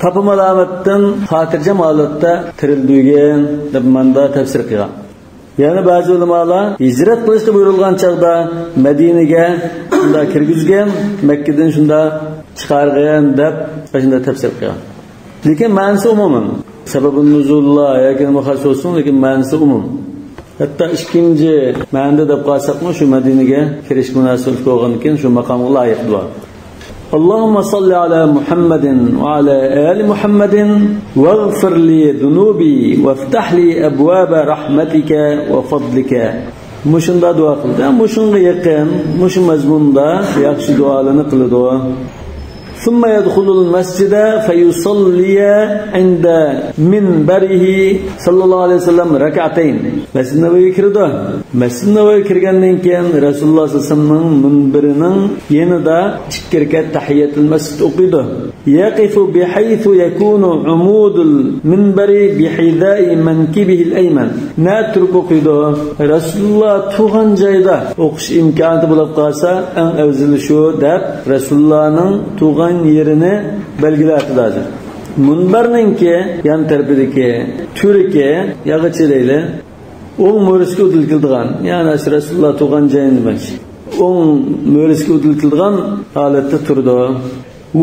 تاپا مالامەتتىن خاتىرجەم ھالەتتە تىرىلدۈرگەن دەپ ماندا تەپسىر قىلغان. يەنە بەزى ئۆلىمالار ھىجرەت قىلىشقا بۇيرۇلغان چاغدا مەدىنىگە شۇنداق كىرگۈزگەن، مەككىدىن شۇنداق چىقارغان دەپ شۇنداق تەپسىر قىلغان. لېكىن مەنىسى ئومۇمەن. سەبەبۇن نۇزۇللا ياكى نېمە خاس بولسۇن، لېكىن مەنىسى ئومۇم. ھەتتا ئىككىنچى مەنىدە دەپ قالساقمۇ، شۇ مەدىنىگە كىرىش مۇناسىۋەتلىك بولغاندىكىن شۇ ماقامغا لايىق دۇئا. اللهم صل على محمد وعلى آل محمد واغفر لي ذنوبي وافتح لي أبواب رحمتك وفضلك. مۇشۇنداق دۇئا قىلدى. مۇشۇنىڭغا يېقىن، مۇشۇ مەزمۇندا ياخشى دۇئالارنى قىلىدۇ. ثم يدخل المسجد فيصلي عند منبره صلى الله عليه وسلم ركعتين. مەسچىت نەبەۋىگە كىرىدۇ. مەسچىت نەبەۋىگە كىرگەندىن كېيىن رەسۇلۇللا سەللەللاھۇ ئەلەيھى ۋەسەللەمنىڭ مۇنبىرىنىڭ يېنىدا ئىككى رەكەت تەھىيەتۇل مەسچىت ئوقۇيدۇ. يقف بحيث يكون عمود المنبر بحذاء منكبه الأيمن. نە تۇرۇپ ئوقۇيدۇ؟ رەسۇلۇللا تۇرغان جايدا ئوقۇش ئىمكانىيىتى بولۇپ قالسا، ئەڭ ئەۋزىلى شۇ، دەپ، رەسۇلۇللانىڭ تۇرغان يېرىنى بەلگىلەۋاتىدۇ ھازىر. مۇنبەرنىڭكى يان تەرىپىدىكى تۈۋرۈكى، ياغىچى دەيلى، ئوڭ مۈرىسىگە ئۇدۇل كېلىدىغان، يەنى شۇ رەسۇلۇللا تۇرغان جايىنى دېمەكچى. ئوڭ مۈرىسىگە ئۇدۇل كېلىدىغان ھالەتتە تۇرىدۇ.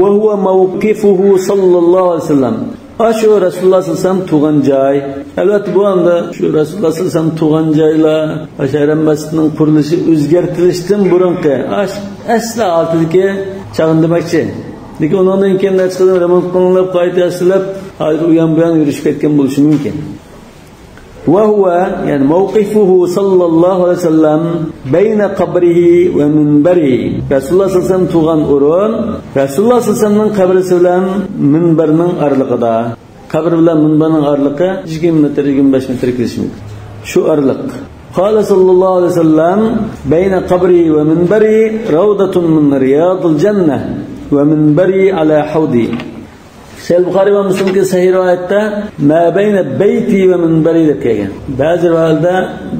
وهو موقفه صلى الله عليه وسلم. ئاشۇ رەسۇلۇللا سەللەللاھۇ ئەلەيھى ۋەسەللەم تۇرغان جاي. ئەلۋەتتە، بۇ ئاندا شۇ رەسۇلۇللا سەللەللاھۇ ئەلەيھى ۋەسەللەم تۇرغان جايلار، ئاشۇ ھەرەم مەسچىتىنىڭ قۇرۇلۇشى ئۆزگەرتىلىشتىن بۇرۇنقى، ئەسلى ھالىتىدىكى چاغنى دېمەكچى. لېكىن ئۇنىڭدىن كېيىن نەچچە قېتىم رېمونت قىلىنىپ، قايتا ياسىلىپ، ھازىر ئۇ يان بۇ يان يۈرۈشۈپ كەتكەن بولۇشى مۇمكىن. وهو، يەنى موقفه صلى الله عليه وسلم بين قبره ومنبره. رەسۇلۇللا سەللەللاھۇ ئەلەيھى ۋەسەللەم تۇرغان ئورۇن رەسۇلۇللا سەللەللاھۇ ئەلەيھى ۋەسەللەمنىڭ قەبرىسى بىلەن مۇنبەرنىڭ ئارىلىقىدا. قەبرە بىلەن مۇنبەرنىڭ ئارىلىقى يىگىرمە مېتىر، يىگىرمە بەش مېتىر كېلىشى مۇمكىن. شۇ ئارىلىق. قال صلى الله عليه وسلم: بين قبري ومنبري روضة من رياض الجنة. ومنبري على حوضي. سەھىھ بۇخارىي ۋە مۇسلىمدىكى سەھىھ رىۋايەتتە ما بين بيتي ومنبري دەپ كەلگەن. بەزى رىۋايەتلەردە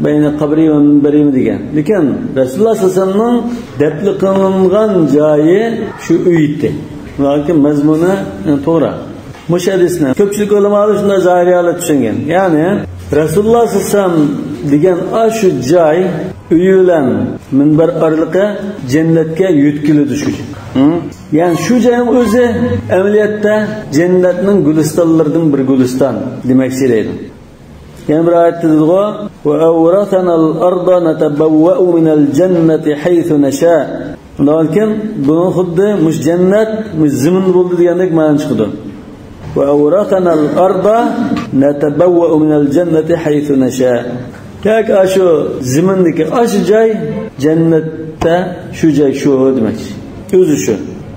بين قبري ومنبري دېگەن. لېكىن رەسۇلۇللاھ سەللەللاھۇ ئەلەيھى ۋەسەللەمنىڭ دەپنە قىلىنغان جايى شۇ ئۆي ئىدى. بۇنىڭ مەزمۇنى، يەنى توغرا. مۇشۇ ھەدىسنى كۆپچىلىك ئۆلىمالار شۇنداق زاھىرىيلەپ چۈشەنگەن. يەنى رەسۇلۇللاھ سەللەللاھۇ ئەلەيھى ۋەسەللەم دېگەن ئاشۇ جاي، ئۆيى بىلەن مىنبەر ئارىلىقى جەننەتكە يۆتكىلىدۇ شۇ. ھە؟ يەنى شۇ جاينىڭ ئۆزى ئەمەلىيەتتە جەننەتنىڭ گۈلىستانلىرىدىن بىر گۈلىستان دېمەكچى دەيدۇ. يەنە بىر ئايەتتە دېدىغۇ، وأورثنا الأرض نتبوأ من الجنة حيث نشاء. ئۇنداقكەن، بۇنىڭ خۇددى مۇشۇ جەننەت، مۇشۇ زېمىن بولدى دېگەندەك مەنە چىقىدۇ. وأورثنا الأرض نتبوأ من الجنة حيث نشاء. ياكى ئاشۇ زېمىندىكى ئاشۇ جاي جەننەتتە شۇ جاي شۇ دېمەكچى. ئۆزى شۇ.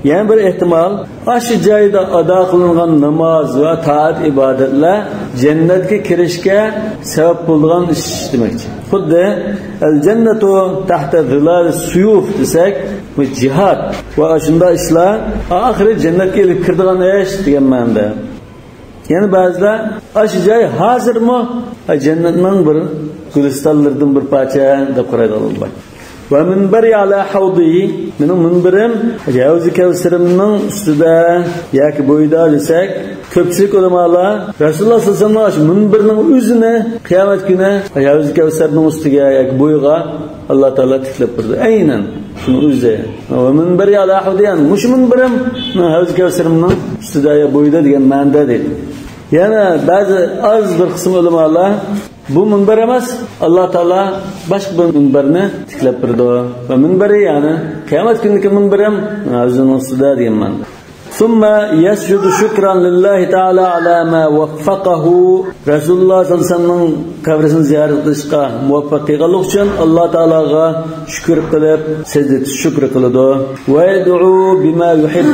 يەنە بىر ئېھتىمال، ئاشۇ جايدا ئادا قىلىنغان ناماز ۋە تائەت ئىبادەتلەر جەننەتكە كىرىشكە سەۋەب بولىدىغان ئىش دېمەكچى. خۇددى الجنة تحت ظلال السيوف دېسەك، بۇ جىھاد ۋە ئاشۇنداق ئىشلار ئاخىرى جەننەتكە ئېلىپ كىرىدىغان ئىش دېگەن مەنىدە. يەنە بەزىلەر ئاشۇ جاي ھازىرمۇ جەننەتنىڭ بىر گۈلىستانلىرىدىن بىر پارچە دەپ قارايدىغانلار بار. ومنبري على حوضي، مېنىڭ مۇنبىرىم ھەۋزى كەۋسىرىمنىڭ ئۈستىدە ياكى بويىدا دېسەك، كۆپچىلىك ئۆلىمالار رەسۇلۇللاھ سەللەللاھۇ ئەلەيھى ۋەسەللەمنىڭ ئاشۇ مۇنبىرىنىڭ ئۆزىنى قىيامەت كۈنى ھەۋزى كەۋسەرنىڭ ئۈستىگە ياكى بويىغا ئاللا تائالا تىكلەپ بېرىدۇ. ئەينەن شۇنىڭ ئۆزى. ومنبري على حوضي، يەنى مۇشۇ مۇنبىرىم ھەۋزى كەۋسىرىمنىڭ ئۈستىدە يا بويىدا دېگەن مەنىدە دەيدۇ. يەنە بەزى ئاز بىر قىسىم ئۆلىمالار بۇ مۇنبەر ئەمەس، ئاللا تائالا باشقا بىر مۇنبەرنى تىكلەپ بېرىدۇ. ۋە مۇنبەرى، يەنى قىيامەت كۈنىدىكى مۇنبىرىم ئۆزىنىڭ ئۈستىدە دېگەن مەنىدە. ثم يسجد شكرا لله تعالى على ما وفقه. رەسۇلۇللاھ سەللەللاھۇ ئەلەيھى ۋەسەللەمنىڭ قەبرىسىنى زىيارەت قىلىشقا مۇۋەپپەق قىلغانلىقى ئۈچۈن ئاللا تائالاغا شۈكۈر قىلىپ، سەجدە شۈكۈر قىلىدۇ. ويدعو بما يحب.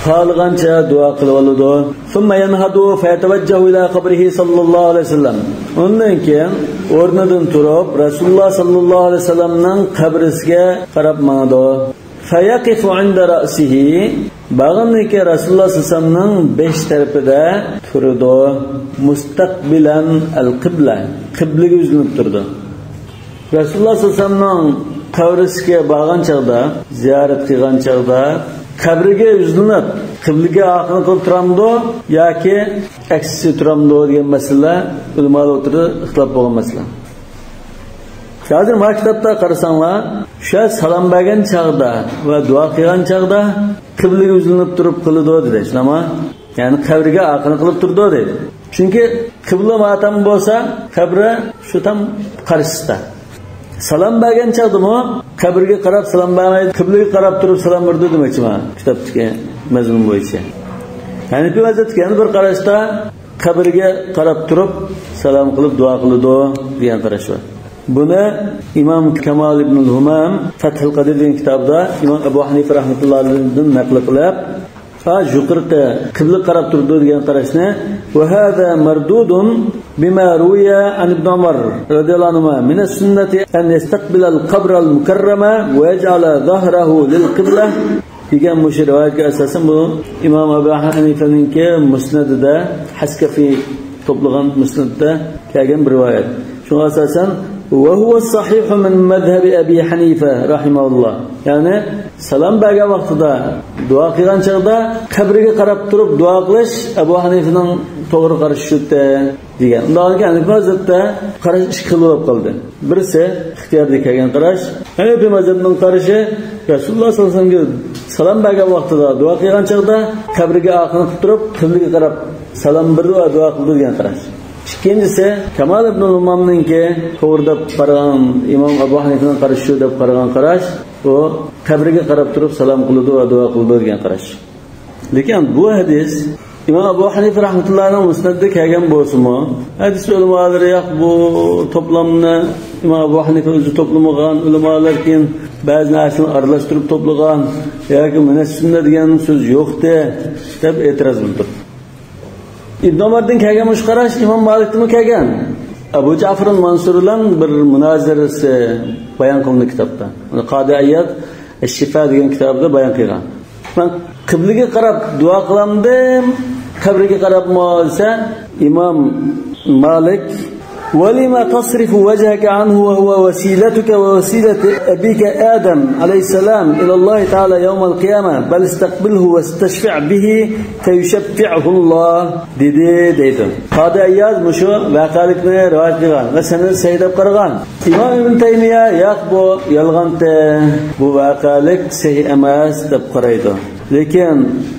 خالىغانچە دۇئا قىلىۋالىدۇ. ثم ينهض فيتوجه إلى قبره صلى الله عليه وسلم. ئۇندىن كېيىن ئورنىدىن تۇرۇپ، رەسۇلۇللاھ سەللەللاھۇ ئەلەيھى ۋەسەللەمنىڭ قەبرىسىگە قاراپ ماڭىدۇ. فيقف عند رأسه. بارغاندىن كېيىن رەسۇلۇللاھ سەللەللاھۇ ئەلەيھى ۋەسەللەمنىڭ بېشى تەرىپىدە تۇرىدۇ. مستقبلا القبلة. قىبلىگە يۈزلىنىپ تۇرىدۇ. رەسۇلۇللاھ سەللەللاھۇ ئەلەيھى ۋەسەللەمنىڭ قەبرىسىگە بارغان چاغدا، زىيارەت قىلغان چاغدا قەبرىگە يۈزلىنىپ، قىبلىگە ئارقىنى قىلىپ تۇرامدۇ ياكى ئەكسىچە تۇرامدۇ دېگەن مەسىلە ئۆلىمالار ئوتتۇرىدا ئىختىلاپ بولغان مەسىلە. ھازىر مانا كىتابتا قارىساڭلار، شۇ سالام بەرگەن چاغدا ۋە دۇئا قىلغان چاغدا قىبلىگە يۈزلىنىپ تۇرۇپ قىلىدۇ دېدى، شۇنداقمۇ؟ يەنى قەبرىگە ئارقىنى قىلىپ تۇرىدۇ دەيدۇ. چۈنكى قىبلە ماتەم بولسا، قەبرە شۇ تام قارشىسىدا. سالام بەرگەن چاغدىمۇ قەبرىگە قاراپ سالام بەرمەيدۇ، قىبلىگە قاراپ تۇرۇپ سالام بېرىدۇ دېمەكچىمەن، كىتابتىكى مەزمۇن بويىچە. ھەنىپىي مەزھەپتىكى يەنە بىر قاراشتا قەبرىگە قاراپ تۇرۇپ سالام قىلىپ دۇئا قىلىدۇ دېگەن قاراش بار. بۇنى ئىمام كامال ئىبنۇل ھۇمام فەتھۇل قەدىر دېگەن كىتابىدا ئىمام ئەبۇ ھەنىفە رەھمەتۇللاھى ئەلەيھىدىن نەقىل قىلىپ، ھە، يۇقىرىقى قىبلىگە قاراپ تۇرىدۇ دېگەن قاراشنى، وهذا مردود بما روي عن ابن عمر رضي الله عنهما من السنة أن يستقبل القبر المكرم ويجعل ظهره للقبلة دېگەن مۇشۇ رىۋايەتكە ئاساسەن بۇ ئىمام ئەبۇ ھەنىفەنىڭكى مۇسنەدىدە، ھەسكەفى توپلىغان مۇسنەدىدە كەلگەن بىر رىۋايەت. شۇڭا ئاساسەن، وهو الصحيح من مذهب أبي حنيفة رحمه الله. يەنى سالام بەرگەن ۋاقتىدا، دۇئا قىلغان چاغدا قەبرىگە قاراپ تۇرۇپ دۇئا قىلىش ئەبۇ ھەنىفىنىڭ توغرا قارىشى شۇ دېگەن. ئۇنداق ئىكەن، ھەنىپىي مەزھەپتە قاراش ئىككى خىل بولۇپ قالدى. بىرسى ئىختىيارىي كەلگەن قاراش. ھەنىپىي مەزھەپنىڭ قارىشى رەسۇلۇللاھ سەللەللاھۇ ئەلەيھى ۋەسەللەمگە سالام بەرگەن ۋاقتىدا، دۇئا قىلغان چاغدا قەبرىگە ئارقىنى قىلىپ تۇرۇپ، قىبلىگە قاراپ سالام بېرىدۇ ۋە دۇئا قىلىدۇ دېگەن قاراش. ئىككىنچىسى، كامال ئىبنۇل ھۇمامنىڭكى توغرا دەپ قارىغان، ئىمام ئەبۇ ھەنىفىنىڭ قارىشى شۇ دەپ قارىغان قاراش، ئۇ قەبرىگە قاراپ تۇرۇپ سالام قىلىدۇ ۋە دۇئا قىلىدۇ دېگەن قاراش. لېكىن بۇ ھەدىس ئىمام ئەبۇ ھەنىفە رەھمەتۇللاھىنىڭ مۇسنەدىدە كەلگەن بولسىمۇ، ھەدىس ئۆلىمالىرى ياق، بۇ توپلامنى ئىمام ئەبۇ ھەنىفە ئۆزى توپلىمىغان، ئۆلىمالار كېيىن بەزى نەرسىلەرنى ئارىلاشتۇرۇپ توپلىغان ياكى مىنەس سۈننە دېگەن سۆز يوقتى دەپ ئېتىراز بىلدۈردى. ئىبن ئۆمەردىن كەلگەن مۇشۇ قاراش ئىمام مالىكتىنمۇ كەلگەن. ئەبۇ جەئفەر مەنسۇر بىلەن بىر مۇنازىرىسى بايان قىلىندى كىتابتا. قادى ئىياد ئەش-شىفا دېگەن كىتابىدا بايان قىلغان. مەن قىبلىگە قاراپ دۇئا قىلامدىم، قەبرىگە قاراپمۇ دېسە، ئىمام مالىك: ولم تصرف وجهك عنه وهو وسيلتك ووسيلة أبيك آدم عليه السلام إلى الله تعالى يوم القيامة، بل استقبله واستشفع به فيشفعه الله، دېدى، دەيدۇ. قادى ئەيياز مۇشۇ ۋەقەلىكنى رىۋايەت قىلغان ۋە سەنەد سەھىھ دەپ قارىغان. ئىمام ئىبن تەيمىيە: ياق، بۇ يالغانتى، بۇ ۋەقەلىك سەھىھ ئەمەس، دەپ قارايدۇ. لېكىن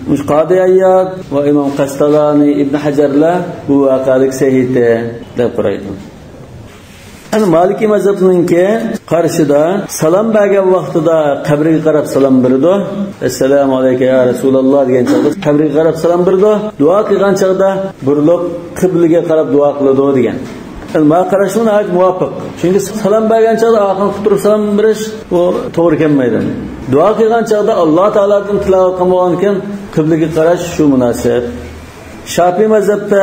مۇشۇ قادى ئەيياد ۋە ئىمام قەستالانى، ئىبن ھەجەرلەر بۇ ۋەقەلىك سەھىھتى دەپ قارايدۇ. يەنى مالىكىي مەزھەپنىڭكى قارىشىدا سالام بەرگەن ۋاقتىدا قەبرىگە قاراپ سالام بېرىدۇ. ئەسسالامۇ ئەلەيكە يا رەسۇلاللا دېگەن چاغدا قەبرىگە قاراپ سالام بېرىدۇ. دۇئا قىلغان چاغدا بۇرۇلۇپ قىبلىگە قاراپ دۇئا قىلىدۇ دېگەن. يەنى ماڭا قاراشمۇ ناھايىتى مۇۋاپىق. چۈنكى سالام بەرگەن چاغدا ئارقىنى قىلىپ تۇرۇپ سالام بېرىش، بۇ توغرا كەلمەيدۇ. دۇئا قىلغان چاغدا ئاللا تائالادىن تىلاۋەت قىلىنغاندىكىن قىبلىگە قاراش شۇ مۇناسىپ. شاپىئىي مەزھەپتە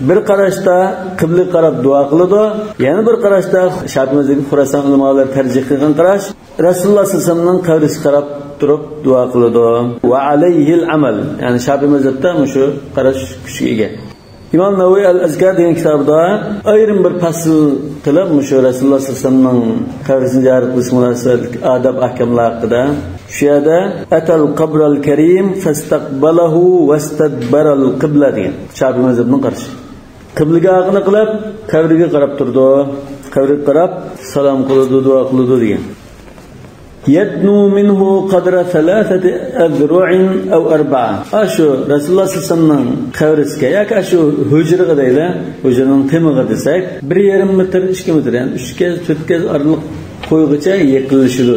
بىر قاراشتا قىبلىگە قاراپ دۇئا قىلىدۇ، يەنە بىر قاراشتا، شاپىئىي مەزھەپتىكى خۇراسان ئۆلىمالىرى تەرجىھ قىلغان قاراش، رەسۇلۇللا سەللەللاھۇ ئەلەيھى ۋەسەللەمنىڭ قەبرىسىگە قاراپ تۇرۇپ دۇئا قىلىدۇ. ۋە ئەلەيھىل ئەمەل، يەنى شاپىئىي مەزھەپتە مۇشۇ قاراش كۈچكە ئىگە. ئىمام نەۋەۋى ئەل ئەزكار دېگەن كىتابىدا ئايرىم بىر پەسىل قىلىپ، مۇشۇ رەسۇلۇللا سەللەللاھۇ ئەلەيھى ۋەسەللەمنىڭ قەبرىسىنى زىيارەت قىلىش مۇناسىۋەتلىك ئاداب ئەھكاملار ھەققىدە، شۇ يەردە: أتى القبر الكريم فاستقبله واستدبر القبلة دېگەن. شاپىئىي مەزھەپنىڭ قارىشى. قىبلىگە ئارقىنى قىلىپ، قەبرىگە قاراپ تۇرىدۇ. قەبرىگە قاراپ سالام قىلىدۇ، دۇئا قىلىدۇ دېگەن. يدنو منه قدر ثلاثة أذرع أو أربعة. ئاشۇ رەسۇلۇللا سەللەللاھۇ ئەلەيھى ۋەسەللەمنىڭ قەبرىسىگە ياكى ئاشۇ ھۇجرىغا دەيلى، ھۇجرىنىڭ تېمىغا دېسەك، بىر يېرىم مېتىر، ئىككى مېتىر، يەنى ئۈچ گەز، تۆت گەز ئارىلىق قويغۇچە يېقىنلىشىدۇ.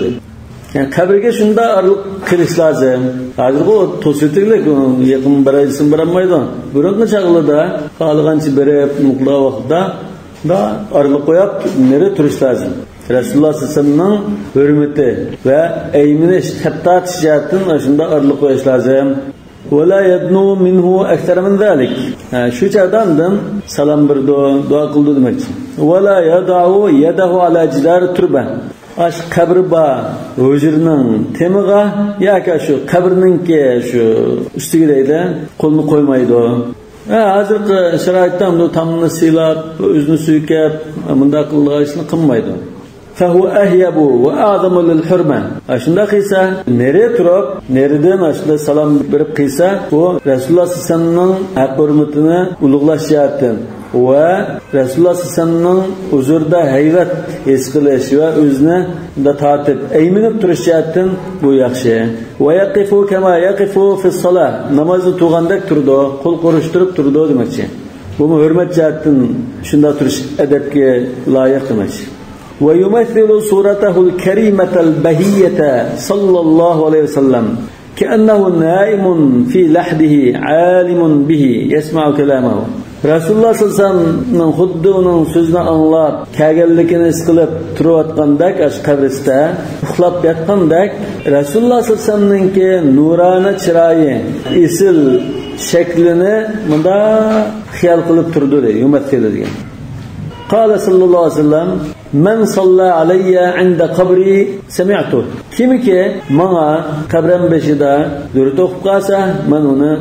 يەنى قەبرىگە شۇنداق ئارىلىق قىلىش لازىم. ھازىرقى ئۇ توسۇۋېتىگلىك، يېقىن باراي دېسىمۇ بارالمايدۇ. بۇرۇنقى چاغلىردا خالىغانچە بېرىپ، مۇقدار ۋاقىتتا ئارىلىق قويۇپ، نېرى تۇرۇش لازىم. رەسۇلۇللا سەللەللاھۇ ئەلەيھى ۋەسەللەمنىڭ ھۆرمىتى ۋە ئەيمىنىش، تەپتارتىش جەھەتتىن شۇنداق ئارىلىق قويۇش لازىم. ولا يدنو منه أكثر من ذلك. ھە، شۇ چاغدا ئاندىن سالام بېرىدۇ، دۇئا قىلىدۇ دېمەكچى. ولا يضع يده على جدار التربة. ئاشۇ قەبرە بار ھۇجرىنىڭ تېمىغا ياكى شۇ قەبرىنىڭكى شۇ ئۈستىگە دەيدۇ، قولىنى قويمايدۇ. ھە، ھازىرقى شارائىتتا بۇ تامنى سىيلاپ، ئۆزىنى سۈيكەپ، مۇنداق قىلىدىغان ئىشنى قىلمايدۇ. فهو أهيب وأعظم للحرمة. ئاشۇنداق قىلسا، نېرى تۇرۇپ، نېرىدىن ئاشۇنداق سالام بېرىپ قىلسا، بۇ رەسۇلۇللا سەللەللاھۇ ئەلەيھى ۋەسەللەمنىڭ ھەق ھۆرمىتىنى ئۇلۇغلاش جەھەتتىن ۋە رەسۇلۇللا سەللەللاھۇ ئەلەيھى ۋەسەللەمنىڭ ھۇزۇرىدا ھەيۋەت ھېس قىلىش ۋە ئۆزىنى بۇنداق تارتىپ، ئەيمىنىپ تۇرۇش جەھەتتىن بۇ ياخشى. ويقف كما يقف في الصلاة. نامازدا تۇرغاندەك تۇرىدۇ، قول قورۇشتۇرۇپ تۇرىدۇ دېمەكچى. بۇمۇ ھۆرمەت جەھەتتىن شۇنداق تۇرۇش ئەدەپكە لايىق دېمەكچى. ويمثل صورته الكريمة البهية صلى الله عليه وسلم كأنه نائم في لحده عالم به يسمع كلامه. رەسۇلۇللا سەللەللاھۇ ئەلەيھى ۋەسەللەمنىڭ خۇددى ئۇنىڭ سۆزىنى ئاڭلاپ كەلگەنلىكىنى ھېس قىلىپ تۇرۇۋاتقاندەك، ئاشۇ قەبرىستە ئۇخلاپ ياتقاندەك، رەسۇلۇللا سەللەللاھۇ ئەلەيھى ۋەسەللەمنىڭكى نۇرانە چىرايى، ئېسىل شەكلىنى مۇنداق خىيال قىلىپ تۇرىدۇ دەيدۇ، يۇمەسسىلۇ دېگەن. قال صلى الله عليه وسلم: من صلى علي عند قبري سمعته. كىمكى ماڭا قەبرەم بېشىدا دۇرۇت ئوقۇپ قالسا، مەن ئۇنى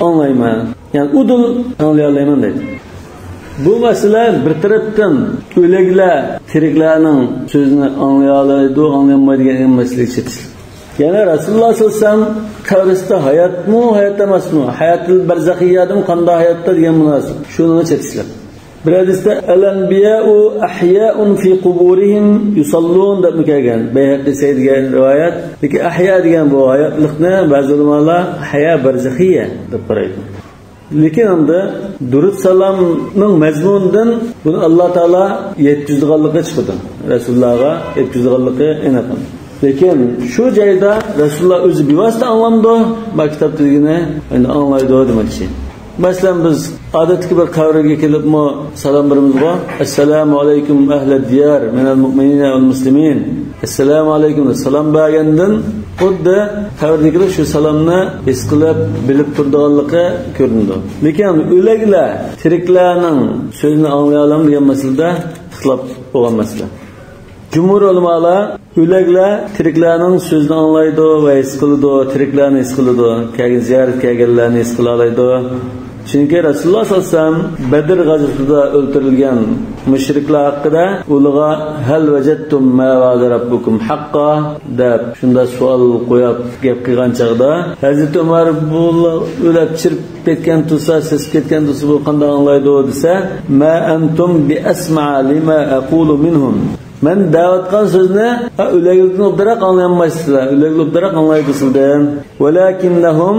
ئاڭلايمەن. يەنى ئۇدۇل ئاڭلىيالايمەن دەيدۇ. بۇ مەسىلە بىر تەرەپتىن ئۆلۈكلەر تىرىكلەرنىڭ سۆزىنى ئاڭلىيالايدۇ، ئاڭلىيالمايدۇ دېگەن مەسىلىگە چېتىشلىق. يەنى رەسۇلۇللا سەللەللاھۇ ئەلەيھى ۋەسەللەم قەبرىستە ھاياتمۇ، ھايات ئەمەسمۇ، ھاياتىل بەرزەخىييەدىمۇ، قانداق ھاياتتا دېگەن مۇناسىۋەت. شۇنىڭغا چېتىشلىق. بىر ھەدىستە، الأنبياء أحياء في قبورهم يصلون دەپمۇ كەلگەن. بەيھەقىي سەھىھ دېگەن رىۋايەت. لېكىن ئەھيا دېگەن بۇ ھاياتلىقنى بەزى ئۆلىمالار ھايا بەرزەخىييە دەپ قارايدۇ. لېكىن ئەمدى دۇرۇت سالامنىڭ مەزمۇنىدىن بۇنى ئاللا تائالا يەتكۈزىدىغانلىقى چىقىدۇ. رەسۇلۇللاغا يەتكۈزىدىغانلىقى ئېنىق. لېكىن شۇ جايدا رەسۇلۇللا ئۆزى بىۋاسىتە ئاڭلامدۇ؟ ما كىتابتا دېگىنى ئەمدى ئاڭلايدۇ دېمەكچى. مەسىلەن، بىز ئادەتتىكى بىر قەبرىگە كېلىپمۇ سالام بېرىمىزغۇ؟ السلام عليكم أهل الديار من المؤمنين والمسلمين. ئەسسالامۇ ئەلەيكۇم دەپ سالام بەرگەندىن خۇددى قەبرىدىكىلەر شۇ سالامنى ھېس قىلىپ، بىلىپ تۇرىدىغانلىقى كۆرۈنىدۇ. لېكىن ئۆلۈكلەر تىرىكلەرنىڭ سۆزىنى ئاڭلىيالامدۇ دېگەن مەسىلىدە ئىختىلاپ بولغان مەسىلە. جۇمھۇر ئۆلىمالار، ئۆلەكلەر تىرىكلەرنىڭ سۆزىنى ئاڭلايدۇ ۋە ھېس قىلىدۇ، تىرىكلەرنى ھېس قىلىدۇ، كەلگەن زىيارەتكە كەلگەنلەرنى ھېس قىلالايدۇ. چۈنكى رەسۇلۇللاھ سەللەللاھۇ ئەلەيھى ۋەسەللەم بەدر غەزۋىسىدە ئۆلتۈرۈلگەن مۇشرىكلار ھەققىدە ئۇلىغا «ھەل ۋەجەدتۇم ما ۋەئەدە رەببۇكۇم ھەققا» دەپ شۇنداق سوئال قويۇپ گەپ قىلغان چاغدا، ھەزرىتى ئۆمەر بۇ ئۆلەپ چىرىپ كەتكەن تۇرسا، سېسىپ كەتكەن تۇرسا بۇ قانداق ئاڭلايدۇ دېسە، ما ئەنتۇم بىئەسمەئە لىما ئەقۇلۇ مىنھۇم. مەن دەۋاتقان سۆزنى، ھە، ئۆلەكلىكتىن ئوبدانراق ئاڭلىيالمايسىلەر. ئۆلەكلىك ئوبدانراق ئاڭلايدۇ سىلدىن. ولكنهم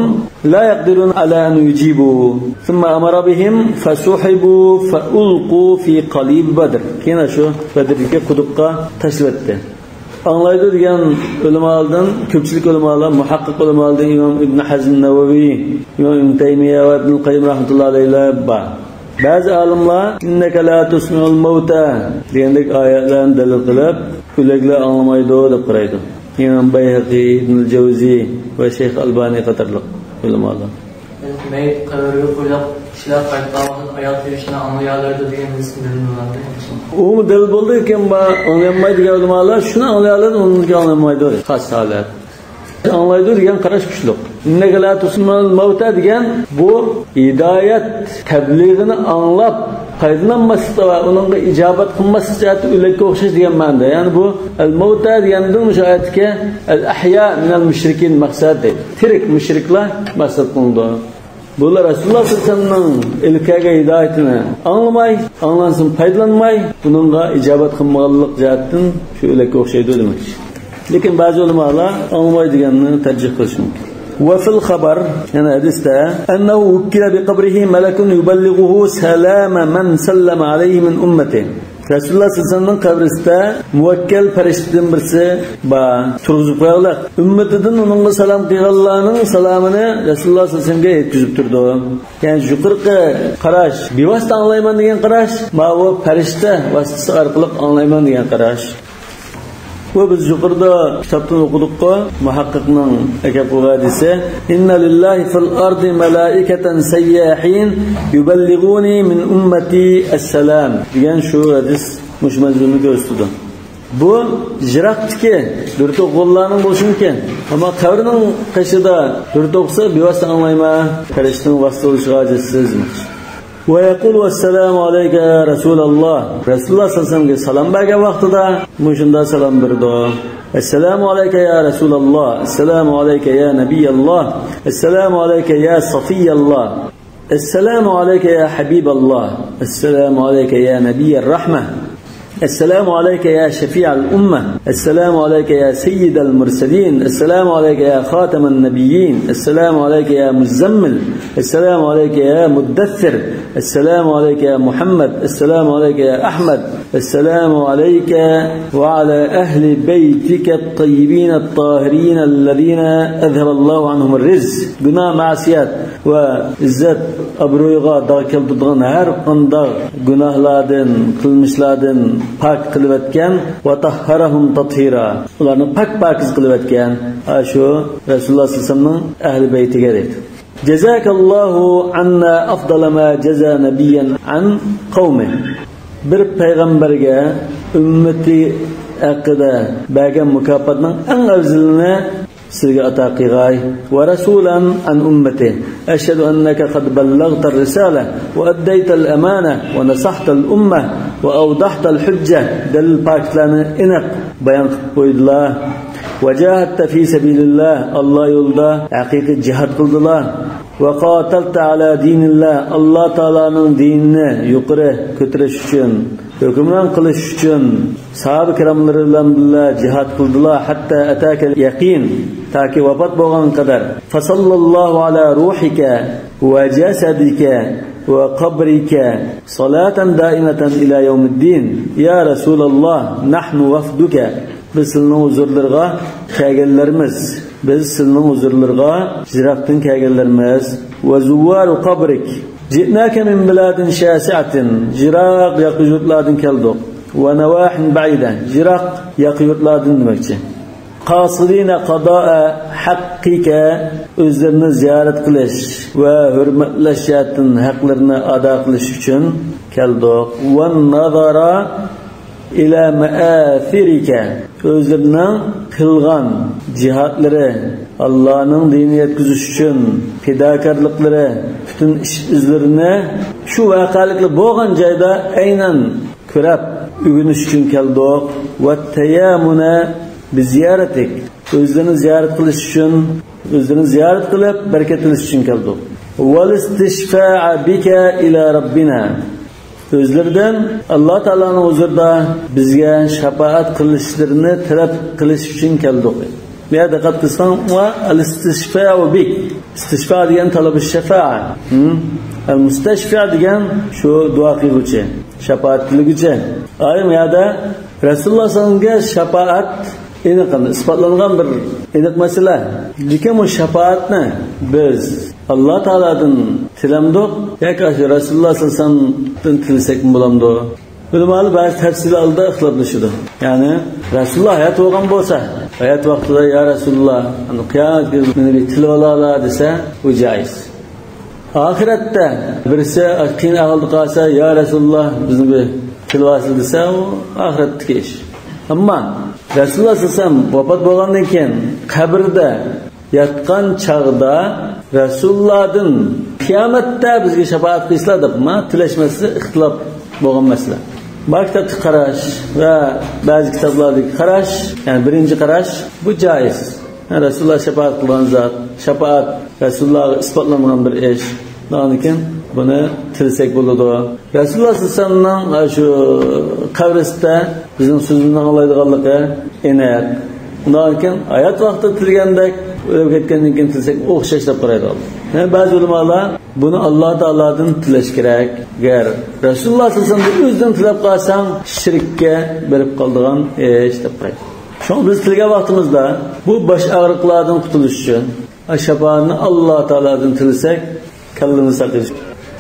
لا يقدرون على أن يجيبوا. ثم أمر بهم فسحبوا فألقوا في قليب بدر. كېيىن شۇ بەدىردىكى قۇدۇققا تاشلىۋەتتى. ئاڭلايدۇ دېگەن ئۆلىمالاردىن، كۆپچىلىك ئۆلىمالار، مۇھەققىق ئۆلىمالاردىن ئىمام ئىبن ھەزم نەۋەۋى، ئىمام ئىبن تەيمىيە ۋە ئىبن قەييىم رەھمەتۇللاھى ئەلەيھىلەر بار. بەزى ئالىملار «إنك لا تسمع الموتى» دېگەندەك ئايەتلەرنى دەلىل قىلىپ، ئۆلەكلەر ئاڭلىمايدۇ دەپ قارايدۇ. ئىمام بەيھەقى، ئىبنۇل جەۋزى ۋە شەيخ ئەلبانى قاتارلىق ئۆلىمالار. مەيىت قەبرىگە قويۇلۇپ، كىشىلەر قايتقاندىن ئاياغ تىۋىشىنى ئاڭلىيالايدۇ دېگەن ھەدىستىن دەلىل بولىدۇ. ئۇمۇ دەلىل بولىدۇ، لېكىن ئاڭلىيالمايدۇ دېگەن ئۆلىمالار شۇنى ئاڭلىيالايدۇ، ئۇنىڭدىن كېيىن ئاڭلىيالمايدۇ. خاس ھالەت. ئاڭلايدۇ دېگەن قاراش كۈچلۈك. «إنك لا تسمع الموتى» دېگەن بۇ ھىدايەت تەبلىغىنى ئاڭلاپ پايدىلانماسلىق ۋە ئۇنىڭغا ئىجابەت قىلماسلىق جەھەتتە ئۆلەككە ئوخشاش دېگەن مەنىدە. يەنى بۇ «ئەل مەۋتە» دېگەندىن مۇشۇ ئايەتتىكى «ئەل ئەھيا مىنەل مۇشرىكىن» مەقسەت دەيدۇ. تىرىك مۇشرىكلار مەقسەت قىلىنىدۇ. بۇلار رەسۇلۇللاھ سەللەللاھۇ ئەلەيھى ۋەسەللەمنىڭ ئېلىپ كەلگەن ھىدايىتىنى ئاڭلىماي، ئاڭلانسىمۇ پايدىلانماي، بۇنىڭغا ئىجابەت قىلمىغانلىق جەھەتتىن شۇ ئۆلەككە ئوخشايدۇ دېمەكچى. لېكىن بەزى ئۆلىمالار ئاڭلىماي دېگەننى تەرجىھ قىلىشى مۇمكىن. وفي الخبر، يەنى ھەدىستە، أنه وكل بقبره ملك يبلغه سلام من سلم عليه من أمته. رەسۇلۇللاھ سەللەللاھۇ ئەلەيھى ۋەسەللەمنىڭ قەبرىسىدە مۇۋەككەل پەرىشتىدىن بىرسى بار، تۇرغۇزۇپ قويغانلىق. ئۈممىتىدىن ئۇنىڭغا سالام قىلغانلارنىڭ سالامىنى رەسۇلۇللاھ سەللەللاھۇ ئەلەيھى ۋەسەللەمگە يەتكۈزۈپ تۇرىدۇ. يەنى يۇقىرىقى قاراش، بىۋاسىتە ئاڭلايمەن دېگەن قاراش، ماۋۇ پەرىشتە ۋاسىتىسى ئارقىلىق ئاڭلايمەن دېگەن قاراش. بۇ بىز يۇقىرىدا كىتابتىن ئوقۇدۇققۇ، مۇھەققىقنىڭ ئەكەپ قىلغان ھەدىسى، «إن لله في الأرض ملائكة سياحين يبلغوني من أمتي السلام» دېگەن شۇ ھەدىس مۇشۇ مەزمۇننى كۆرسىتىدۇ. بۇ يىراقتىكى دۇرۇت ئوقۇغانلارنىڭ بولۇشى مۇمكىن. ئەمما قەبرىنىڭ قېشىدا دۇرۇت ئوقۇسا، بىۋاسىتە ئاڭلايمەن، پەرىشتىنىڭ ۋاسىتە بولۇشىغا ھاجەتسىز. ويقول: السلام عليك يا رسول الله. رەسۇلۇللاھ سەللەللاھۇ ئەلەيھى ۋەسەللەمگە سالام بەرگەن ۋاقتىدا مۇشۇنداق سالام بېرىدۇ. السلام عليك يا رسول الله. السلام عليك يا نبي الله. السلام عليك يا صفي الله. السلام عليك يا حبيب الله. السلام عليك يا نبي الرحمة. السلام عليك يا شفيع الأمة. السلام عليك يا سيد المرسلين. السلام عليك يا خاتم النبيين. السلام عليك يا مزمل. السلام عليك يا مدثر. السلام عليك يا محمد. السلام عليك يا أحمد. السلام عليك وعلى أهل بيتك الطيبين الطاهرين الذين أذهب الله عنهم الرجس. گۇناھ، مەسىيەت ۋە ئىززەت ئابرۇيغا داغ كەلتۈرىدىغان ھەر قانداق گۇناھلاردىن، قىلمىشلاردىن پاك قىلىۋەتكەن، وطهرهم تطهيرا، ئۇلارنى پاك پاكىز قىلىۋەتكەن، ئاشۇ رەسۇلۇللاھ سەللەللاھۇ ئەلەيھى ۋەسەللەمنىڭ ئەھلى بەيتىگە دەيدۇ. جزاك الله عنا أفضل ما جزى نبيا عن قومه. بىر پەيغەمبەرگە ئۈممىتى ھەققىدە بەرگەن مۇكاپاتنىڭ ئەڭ ئەۋزىلىنى سىزگە ئاتا قىلغاي. ورسولا عن أمته. أشهد أنك قد بلغت الرسالة وأديت الأمانة ونصحت الأمة وأوضحت الحجة. دەلىل پاكىتلارنى ئېنىق بايان قىلىپ قويدۇلار. وجاهدت في سبيل الله. ئاللا يولىدا ھەقىقىي جىھاد قىلدىلار. وقاتلت على دين الله. ئاللا تائالانىڭ دىنىنى يۇقىرى كۆتۈرۈش ئۈچۈن، ھۆكۈمران قىلىش ئۈچۈن ساھابە كىراملىرى بىلەن بىللە جىھاد قىلدىلار. حتى أتاك اليقين. تاكى ۋاپات بولغانغا قەدەر. فصلى الله على روحك وجسدك وقبرك صلاة دائمة إلى يوم الدين. يا رسول الله، نحن وفدك. بىز سىلىنىڭ ھۇزۇرلىرىغا كەلگەنلەرمىز. بىز سىلىنىڭ ھۇزۇرلىرىغا يىراقتىن كەلگەنلەرمىز. وزوار قبرك. جئناك من بلاد شاسعة. يىراق ياقا يۇرتلاردىن كەلدۇق. ونواح بعيدة. يىراق ياقا يۇرتلاردىن دېمەكچى. قاصدين قضاء حقك. ئۆزلىرىنى زىيارەت قىلىش ۋە ھۆرمەتلەش جەھەتتىن ھەقلىرىنى ئادا قىلىش ئۈچۈن كەلدۇق. والنظر إلى مآثرك، ئۆزلىرىنىڭ قىلغان جىھادلىرى، ئاللانىڭ دىنىنى يەتكۈزۈش ئۈچۈن پىداكارلىقلىرى، پۈتۈن ئىش ئىزلىرىنى شۇ ۋەقەلىكلەر بولغان جايدا ئەينەن كۆرۈپ ئۆگىنىش ئۈچۈن كەلدۇق. والتيامن بزيارتك، ئۆزلىرىنى زىيارەت قىلىش ئۈچۈن، ئۆزلىرىنى زىيارەت قىلىپ بەرىكەت تىلەش ئۈچۈن كەلدۇق. والاستشفاع بك إلى ربنا، ئۆزلىرىدىن ئاللا تائالانىڭ ھۇزۇرىدا بىزگە شاپائەت قىلىشلىرىنى تەلەپ قىلىش ئۈچۈن كەلدۇق. بۇ يەردە دىققەت قىلساڭ، الاستشفاع بك، ئىستىشفا دېگەن تەلەبۇ شەفائە، المستشفع دېگەن شۇ دۇئا قىلغۇچى، شاپائەت تىلىگۈچى. ئايەم يەردە رەسۇلۇللا سەللەللاھۇ ئەلەيھى ۋەسەللەمگە شاپائەت ئېنىق، ئىسپاتلانغان بىر ئېنىق مەسىلە. لېكىن بۇ شاپائەتنى بىز ئاللا تائالادىن تىلەمدۇق ياكى رەسۇلۇللا سەللەللاھۇ ئەلەيھى ۋەسەللەمدىن تىلىسەكمۇ بولامدۇ؟ ئۆلىمالار بەزى تەپسىلاتلاردا ئىختىلاپلىشىدۇ. يەنى رەسۇلۇللا ھايات بولغان بولسا، ھايات ۋاقتىدا يا رەسۇلۇللا، قىيامەت كۈنى مېنى بىر تىلىۋالالا دېسە، بۇ جائىز. ئاخىرەتتە بىرسى قىيىن ئەھۋالدا قالسا، يا رەسۇلۇللا، بىزنى بىر تىلىۋالسىلا دېسە، ئۇ ئاخىرەتتىكى ئىش. ئەمما رەسۇلۇللا سەللەللاھۇ ئەلەيھى ۋەسەللەم ۋاپات بولغاندىن كېيىن قەبرىدە ياتقان چاغدا رەسۇلۇللادىن قىيامەتتە بىزگە شاپائەت قىلسىلا دەپ ما تىلەش مەسىلىسى ئىختىلاپ بولغان مەسىلە. ما كىتابقا قاراش ۋە بەزى كىتابلاردىكى قاراش، يەنى بىرىنچى قاراش، بۇ جائىز. يەنى رەسۇلۇللا شاپائەت قىلغان زات، شاپائەت رەسۇلۇللاغا ئىسپاتلانغان بىر ئىش. ئاندىكىن بۇنى تىلىسەك بولىدۇ. رەسۇلۇللا سەللەللاھۇ ئەلەيھى ۋەسەللەمنىڭ شۇ قەبرىسىدە بىزنىڭ سۆزىمىزنى ئاڭلايدىغانلىقى ئېنىق. ئۇندىن كېيىن ھايات ۋاقتىدا تىلىگەندەك، ئۆلۈپ كەتكەندىن كېيىن تىلىسەك ئوخشاش دەپ قارايدۇ. يەنى بەزى ئۆلىمالار بۇنى ئاللا تائالادىن تىلەش كېرەك. ئەگەر رەسۇلۇللا سەللەللاھۇ ئەلەيھى ۋەسەللەم ئۆزىدىن تىلەپ قالساڭ، شىرككە بېرىپ قالىدىغان ئىش دەپ قارايدۇ. شۇڭا بىز تىلىگەن ۋاقتىمىزدا بۇ باش ئاغرىقلاردىن قۇتۇلۇش ئۈچۈن شاپائەتنى ئاللا تائالادىن تىلىسەك، كاللىمىز ساقىيىش.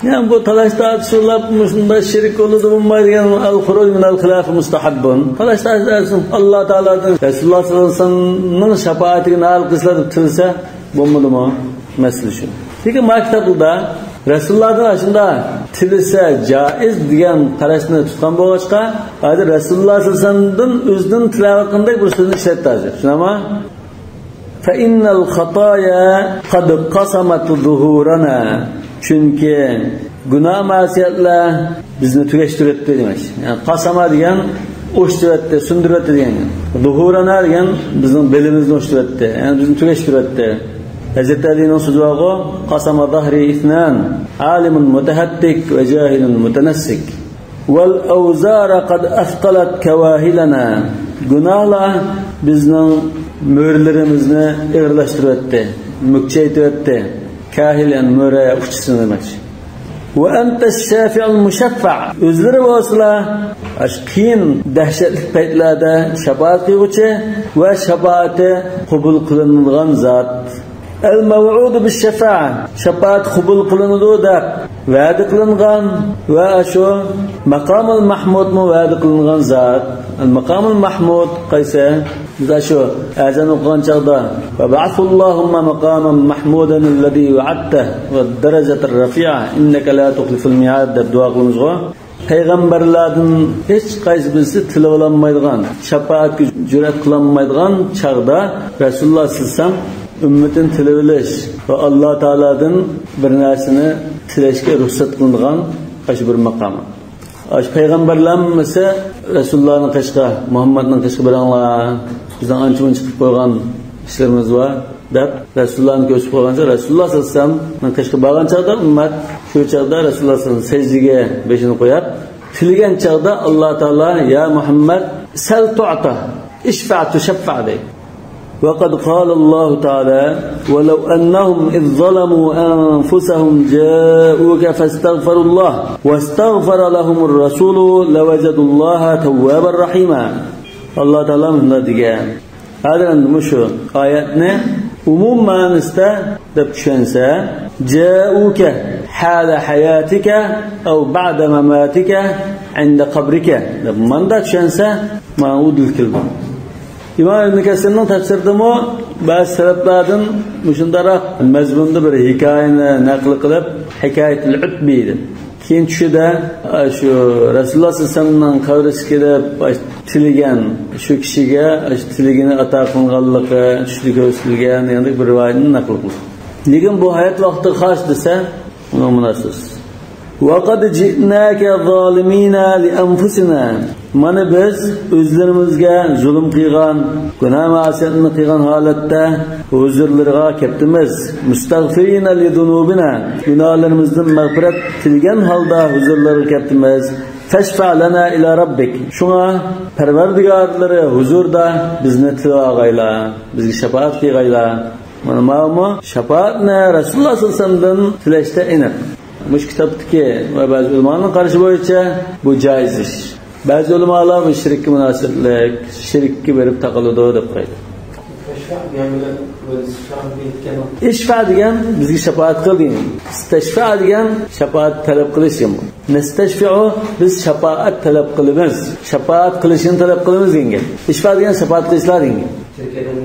يەنى بۇ تالاش تارتىشىۋالاپ، مۇشۇنداق شېرىك بولىدۇ، بولمايدۇ دېگەن، الخروج من الخلاف مستحب. تالاش تارتىش ئاللا تائالادىن، رەسۇلۇللا سەللەللاھۇ ئەلەيھى ۋەسەللەمنىڭ شاپائىتىگە نائىل قىلسىلا دەپ تىلىسە، بولمىدىمۇ؟ مەسىلە شۇ. لېكىن ما كىتابلاردا رەسۇلۇللادىن ئاشۇنداق تىلىسە جائىز دېگەن قاراشنى تۇتقان بولغاچقا، ھازىر رەسۇلۇللا سەللەللاھۇ ئەلەيھى ۋەسەللەمدىن ئۆزىدىن تىلەۋاتقاندەك بىر سۆزنى ئىشلەتتى ھازىر. شۇنداقمۇ؟ فإن الخطايا قد قصمت ظهورنا. چۈنكى گۇناھ مەسىيەتلەر بىزنى تۈگەشتۈرۈۋەتتى دېمەك. يەنى قاساما دېگەن ئوشتۇرۇۋەتتى، سۇندۇرۇۋەتتى دېگەن گەپ. ظهورنا دېگەن بىزنىڭ بېلىمىزنى ئوشتۇرۇۋەتتى. يەنى بىزنى تۈگەشتۈرۈۋەتتى. ھەزرىتى ئەلىنىڭ سۆزى بارغۇ، قسم ظهري اثنان، عالم متهتك وجاهل متنسك. والأوزار قد أثقلت كواهلنا. گۇناھلار بىزنىڭ مۈرىلىرىمىزنى ئېغىرلاشتۇرۇۋەتتى، مۈكچەيتىۋەتتى. كاھىل، يەنى مۈرە ئۇچىسىنى دېمەكچى. وأنت الشافع المشفع. ئۆزلىرى بولسىلا ئاشۇ قىيىن، دەھشەتلىك پەيتلەردە شاپائەت قىلغۇچى ۋە شاپائىتى قوبۇل قىلىنىدىغان زات. الموعود بالشفاعة، شاپائەت قوبۇل قىلىنىدۇ دەپ ۋەدە قىلىنغان ۋە شۇ ماقامۇل مەھمۇدمۇ ۋەدە قىلىنغان زات. ماقامۇل مەھمۇد قايسى؟ بىز شۇ ئەزان ئوقۇغان چاغدا، وابعثه اللهم مقاما محمودا الذي وعدته والدرجة الرفيعة إنك لا تخلف الميعاد دەپ دۇئا قىلىمىزغۇ. پەيغەمبەرلەردىن ھېچقايسى بىرسى تىلىۋالالمايدىغان، شاپائەتكە جۈرئەت قىلالمايدىغان چاغدا رەسۇلۇللا سەللەللاھۇ ئەلەيھى ۋەسەللەم ئۈممىتىنى تىلىۋېلىش ۋە ئاللا تائالادىن بىر نەرسىنى تىلەشكە رۇخسەت قىلىنغان ئاشۇ بىر ماقام. ئاشۇ پەيغەمبەرلەر ھەممىسى رەسۇلۇللانىڭ قېشىغا، مۇھەممەدنىڭ قېشىغا بېرىڭلار، بىزنىڭ ئانچە-مۇنچە قىلىپ قويغان ئىشلىرىمىز بار دەپ رەسۇلۇللانى كۆرسىتىپ قويغانچە، رەسۇلۇللا سەللەللاھۇ ئەلەيھى ۋەسەللەمنىڭ قېشىغا بارغان چاغدا ئۈممەت شۇ چاغدا رەسۇلۇللا سەللەللاھۇ ئەلەيھى ۋەسەللەم سەجدىگە بېشىنى قويۇپ، تىلىگەن چاغدا ئاللا تائالا، يا مۇھەممەد، سەل تۇئتا، ئىشفەئ تۇشەففەئ دەيدۇ. وقد قال الله تعالى: ولو أنهم إذ ظلموا أنفسهم جاءوك فاستغفروا الله واستغفر لهم الرسول لوجدوا الله توابا رحيما. ئاللا تائالا مۇنداق دېگەن. ھازىر ئەمدى مۇشۇ ئايەتنى ئومۇم مەنىسىدە دەپ چۈشەنسە، جاءوك حال حياتك أو بعد مماتك عند قبرك دەپ ماندا چۈشەنسە، مانا ئۇ دەلىل كېلىدۇ. ئىمام ئىبن كەسىرنىڭ تەپسىرىدىمۇ بەزى سەلەفلاردىن مۇشۇنداقراق مەزمۇندا بىر ھېكايىنى نەقىل قىلىپ، ھېكايەتۇل ئۇتبى دەپ. كېيىن چۈشىدە، ئە، شۇ رەسۇلۇللاھ سەللەللاھۇ ئەلەيھى ۋەسەللەمنىڭ قەبرىسىگە كېلىپ، ئاشۇ تىلىگەن، شۇ كىشىگە ئاشۇ تىلىگىنى ئاتا قىلغانلىقى چۈشىدە كۆرسىتىلگەن دېگەندەك بىر رىۋايەتنى نەقىل قىلدى. لېكىن بۇ ھايات ۋاقتىغا خاس دېسە، ئۇنىڭ مۇناسىۋىتى. وَقَدْ جِئْنَاكَ ظَالِمِينَ لِأَنْفُسِنَا. مانا بىز ئۆزلىرىمىزگە زۇلۇم قىلغان، گۇناھ مەسىيەتنى قىلغان ھالەتتە ھۇزۇرلىرىغا كەپتىمىز. مۇستەغفىرىنە لىزۇنۇبىنا، گۇناھلىرىمىزدىن مەغپىرەت تىلىگەن ھالدا ھۇزۇرلىرىغا كەپتىمىز. فەشفە لەنا ئىلا رەببىك. شۇڭا پەرۋەردىگارلىرى ھۇزۇرىدا بىزنى تىلىۋالغايلا، بىزگە شاپائەت قىلغايلا. مانا ماۋۇمۇ شاپائەتنى رەسۇلۇللاھ سەللەللاھۇ ئەلەيھى ۋەسەللەمدىن تىلەشتە ئېنىق. مۇشۇ كىتابتىكى ۋە بەزى ئۆلىمانىڭ قارىشى بويىچە بۇ جائىز ئىش. بەزى ئۆلىمالار بۇ شىرككە مۇناسىۋەتلىك، شىرككە بېرىپ تاقىلىدۇ دەپ قويدى. ئىشفا دېگەن بىزگە شاپائەت قىل دېگەن. ئىستەشفا دېگەن شاپائەت تەلەپ قىلىش دېگەن بۇ. نەستەشفىئۇ، بىز شاپائەت تەلەپ قىلىمىز. شاپائەت قىلىشىنى تەلەپ قىلىمىز دېگەن گەپ. ئىشفا دېگەن شاپائەت قىلىشلا دېگەن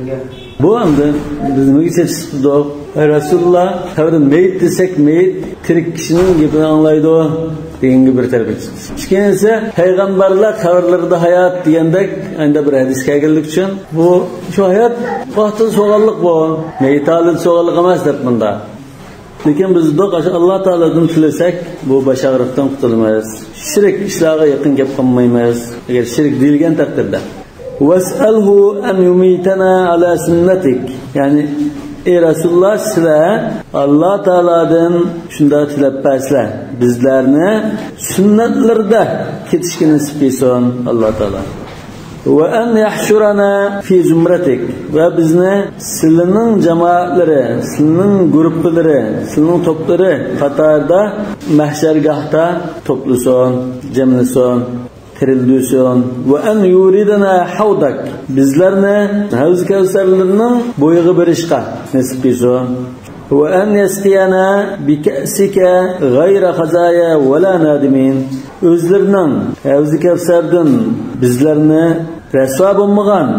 گەپ. بۇ ئەمدى بىز نېمىگە چېتىشتۇق؟ ئەي رەسۇلۇللاھ، قەبرىدە مېيىت دېسەك، مېيىت تىرىك كىشىنىڭ گېپىنى ئاڭلايدۇ دېگەنگە بىر تەرەپ چىقتى. ئىككىنچىسى، پەيغەمبەرلەر قەبرىلىرىدە ھايات دېگەندەك ئەندە بىر ھەدىس كەلگەنلىكى ئۈچۈن، بۇ شۇ ھايات ۋاقتىدا سوغانلىق بۇ. مېيىت ھالىتىدە سوغانلىق ئەمەس دەپ مۇندا. لېكىن بىز دۇق ئاشۇ ئاللا تائالادىن تىلىسەك، بۇ باش ئاغرىقتىن قۇتۇلىمىز. شىرك ئىشلارغا يېقىن كەپ قالمايمىز، ئەگەر شىرك دېيىلگەن تەقدىردە. ۋەسئەلھۇ ئەن يۇمىتەنا ئەلا سۈننەتىك. يەنى، ئەي رەسۇلۇللاھ، سىلەر ئاللا تائالادىن شۇنداق تىلەپ بەرسىلەر، بىزلەرنى سۈننەتلىرىدە كېتىشكە نېسىپ قىلسۇن ئاللا تائالا. ۋە ئەن يەھشۇرەنا فى زۇمرەتىك، ۋە بىزنى سىلىنىڭ جامائەتلىرى، سىلىنىڭ گۇرۇپپىلىرى، سىلىنىڭ توپلىرى قاتارىدا مەھشەرگاھتا توپلىسۇن، جەملىسۇن، تىرىلدۈرسۇن. ۋە ئەن يۇرىدەنا ھەۋدەك، بىزلەرنى ھەۋزى كەۋسەرلىرىنىڭ بويىغا بېرىشقا نېسىپ قىلسۇن. ۋە ئەن يەسقىيەنا بىكەئسىكە غەيرە خەزايا ۋەلا نادىمىن. ئۆزلىرىنىڭ ھەۋزى كەۋسەردىن بىزلەرنى رەسۋا بولمىغان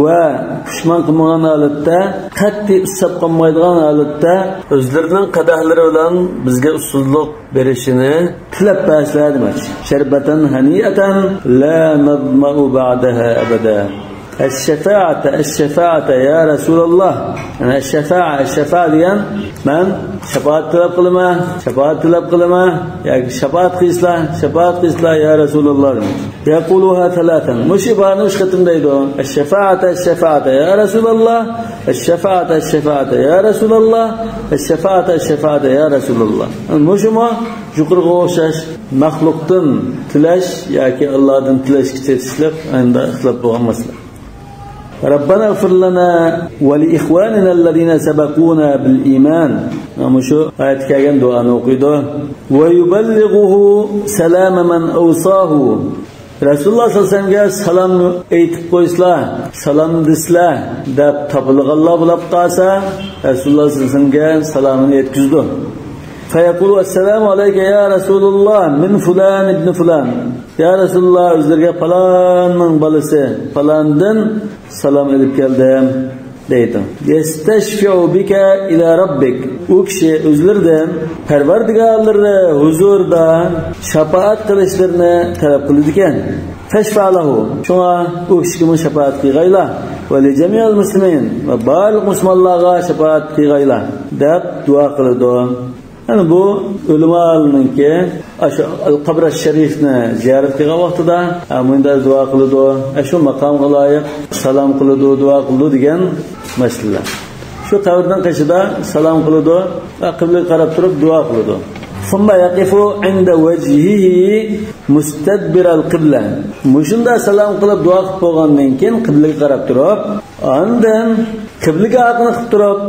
ۋە پۇشمان قىلمىغان ھالەتتە، قەتئىي ئۇسساپ قالمايدىغان ھالەتتە، ئۆزلىرىنىڭ قەدەھلىرى بىلەن بىزگە ئۇسسۇزلۇق بېرىشىنى تىلەپ بەرسىلەر دېمەكچى. شەربەتەن ھەنىئەتەن لا نەزمەئۇ بەئدەھا ئەبەدە. ئەششەفائەتە، ئەششەفائەتە يا رەسۇلاللا. يەنى ئەششەفائە، ئەششەفائە دېگەن، مەن شاپائەت تەلەپ قىلىمەن، شاپائەت تەلەپ قىلىمەن، ياكى شاپائەت قىلسىلا، شاپائەت قىلسىلا يا رەسۇلاللا دېمەكچى. يەقۇلۇھا سەلاسەن. مۇشۇ ئىبارىنى ئۈچ قېتىم دەيدۇ. ئەششەفائەتە، ئەششەفائەتە يا رەسۇلاللا. ئەششەفائەتە، ئەششەفائەتە يا رەسۇلاللا. ئەششەفائەتە، ئەششەفائەتە يا رەسۇلاللا. مۇشۇمۇ يۇقىرىقىغا ئوخشاش مەخلۇقتىن تىلەش ياكى ئاللادىن تىلەشكە چېتىشلىق ئەمدى ئىختىلاپ بولغان مەسىلە. رەببەنا ئىغفىر لەنا ۋە لىئىخۋانىنا ئەللەزىنە سەبەقۇنا بىل ئىمان. مۇشۇ ئايەتتە كەلگەن دۇئانى ئوقۇيدۇ. ۋە يۇبەللىغۇھۇ سەلامە مەن ئەۋساھۇ. رەسۇلۇللا سەللەللاھۇ ئەلەيھى ۋەسەللەمگە سالام ئېيتىپ قويسىلا، سالام دېسىلە دەپ تاپىلىغانلار بولۇپ قالسا، رەسۇلۇللا سەللەللاھۇ ئەلەيھى ۋەسەللەمگە سالامىنى يەتكۈزىدۇ. فيقول السلام عليك يا رسول الله من فلان ابن فلان. يا رسول الله، ئۆزلىرىگە پالاننىڭ بالىسى پالاندىن سالام ئېلىپ كەلدىم دەيدۇ. يستشفع بك إلى ربك. ئۇ كىشى ئۆزلىرىدىن پەرۋەردىگارلىرى ھۇزۇرىدا شاپائەت قىلىشلىرىنى تەلەپ قىلىدىكەن. فاشفع له. شۇڭا ئۇ كىشىگىمۇ شاپائەت قىلغايلا. ولجميع المسلمين. ۋە بارلىق مۇسۇلمانلارغا شاپائەت قىلغايلا دەپ دۇئا قىلىدۇ. يەنى بۇ ئۆلىمالارنىڭكى ئاشۇ ئەل قەبرە شەرىفنى زىيارەت قىلغان ۋاقتىدا، ھە، مۇنداق دۇئا قىلىدۇ، ئە، شۇ ماقامغا لايىق سالام قىلىدۇ، دۇئا قىلىدۇ دېگەن مەسىلىلەر. شۇ قەبرىنىڭ قېشىدا سالام قىلىدۇ، ھە، قىبلىگە قاراپ تۇرۇپ دۇئا قىلىدۇ. ثم يقف عند وجهه مستدبر القبلة. مۇشۇنداق سالام قىلىپ دۇئا قىلىپ بولغاندىن كېيىن قىبلىگە قاراپ تۇرۇپ، ئاندىن قىبلىگە ئارقىنى قىلىپ تۇرۇپ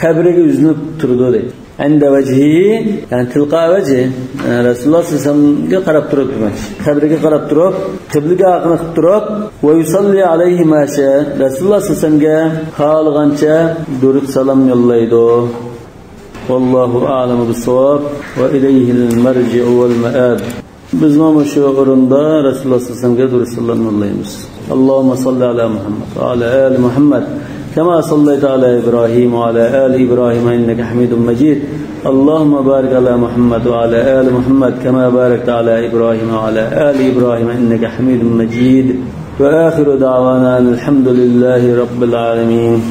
قەبرىگە يۈزلىنىپ تۇرىدۇ دەيدۇ. عند وجهه، يەنى تلقاء وجهه، يەنى رەسۇلۇللا سەللەللاھۇ ئەلەيھى ۋەسەللەمگە قاراپ تۇرۇپ دېمەكچى. قەبرىگە قاراپ تۇرۇپ، قىبلىگە ئارقىنى قىلىپ تۇرۇپ، ويصلي عليه ما شاء، رەسۇلۇللا سەللەللاھۇ ئەلەيھى ۋەسەللەمگە خالىغانچە دۇرۇت سالام يوللايدۇ. والله أعلم بالصواب وإليه المرجع والمآب. بىزمۇ مۇشۇ ئورۇندا رەسۇلۇللا سەللەللاھۇ ئەلەيھى ۋەسەللەمگە دۇرۇت سالام يوللايمىز. اللهم صل على محمد وعلى آل محمد كما صليت على إبراهيم وعلى آل إبراهيم إنك حميد مجيد. اللهم بارك على محمد وعلى آل محمد كما باركت على إبراهيم وعلى آل إبراهيم إنك حميد مجيد. وآخر دعوانا أن الحمد لله رب العالمين.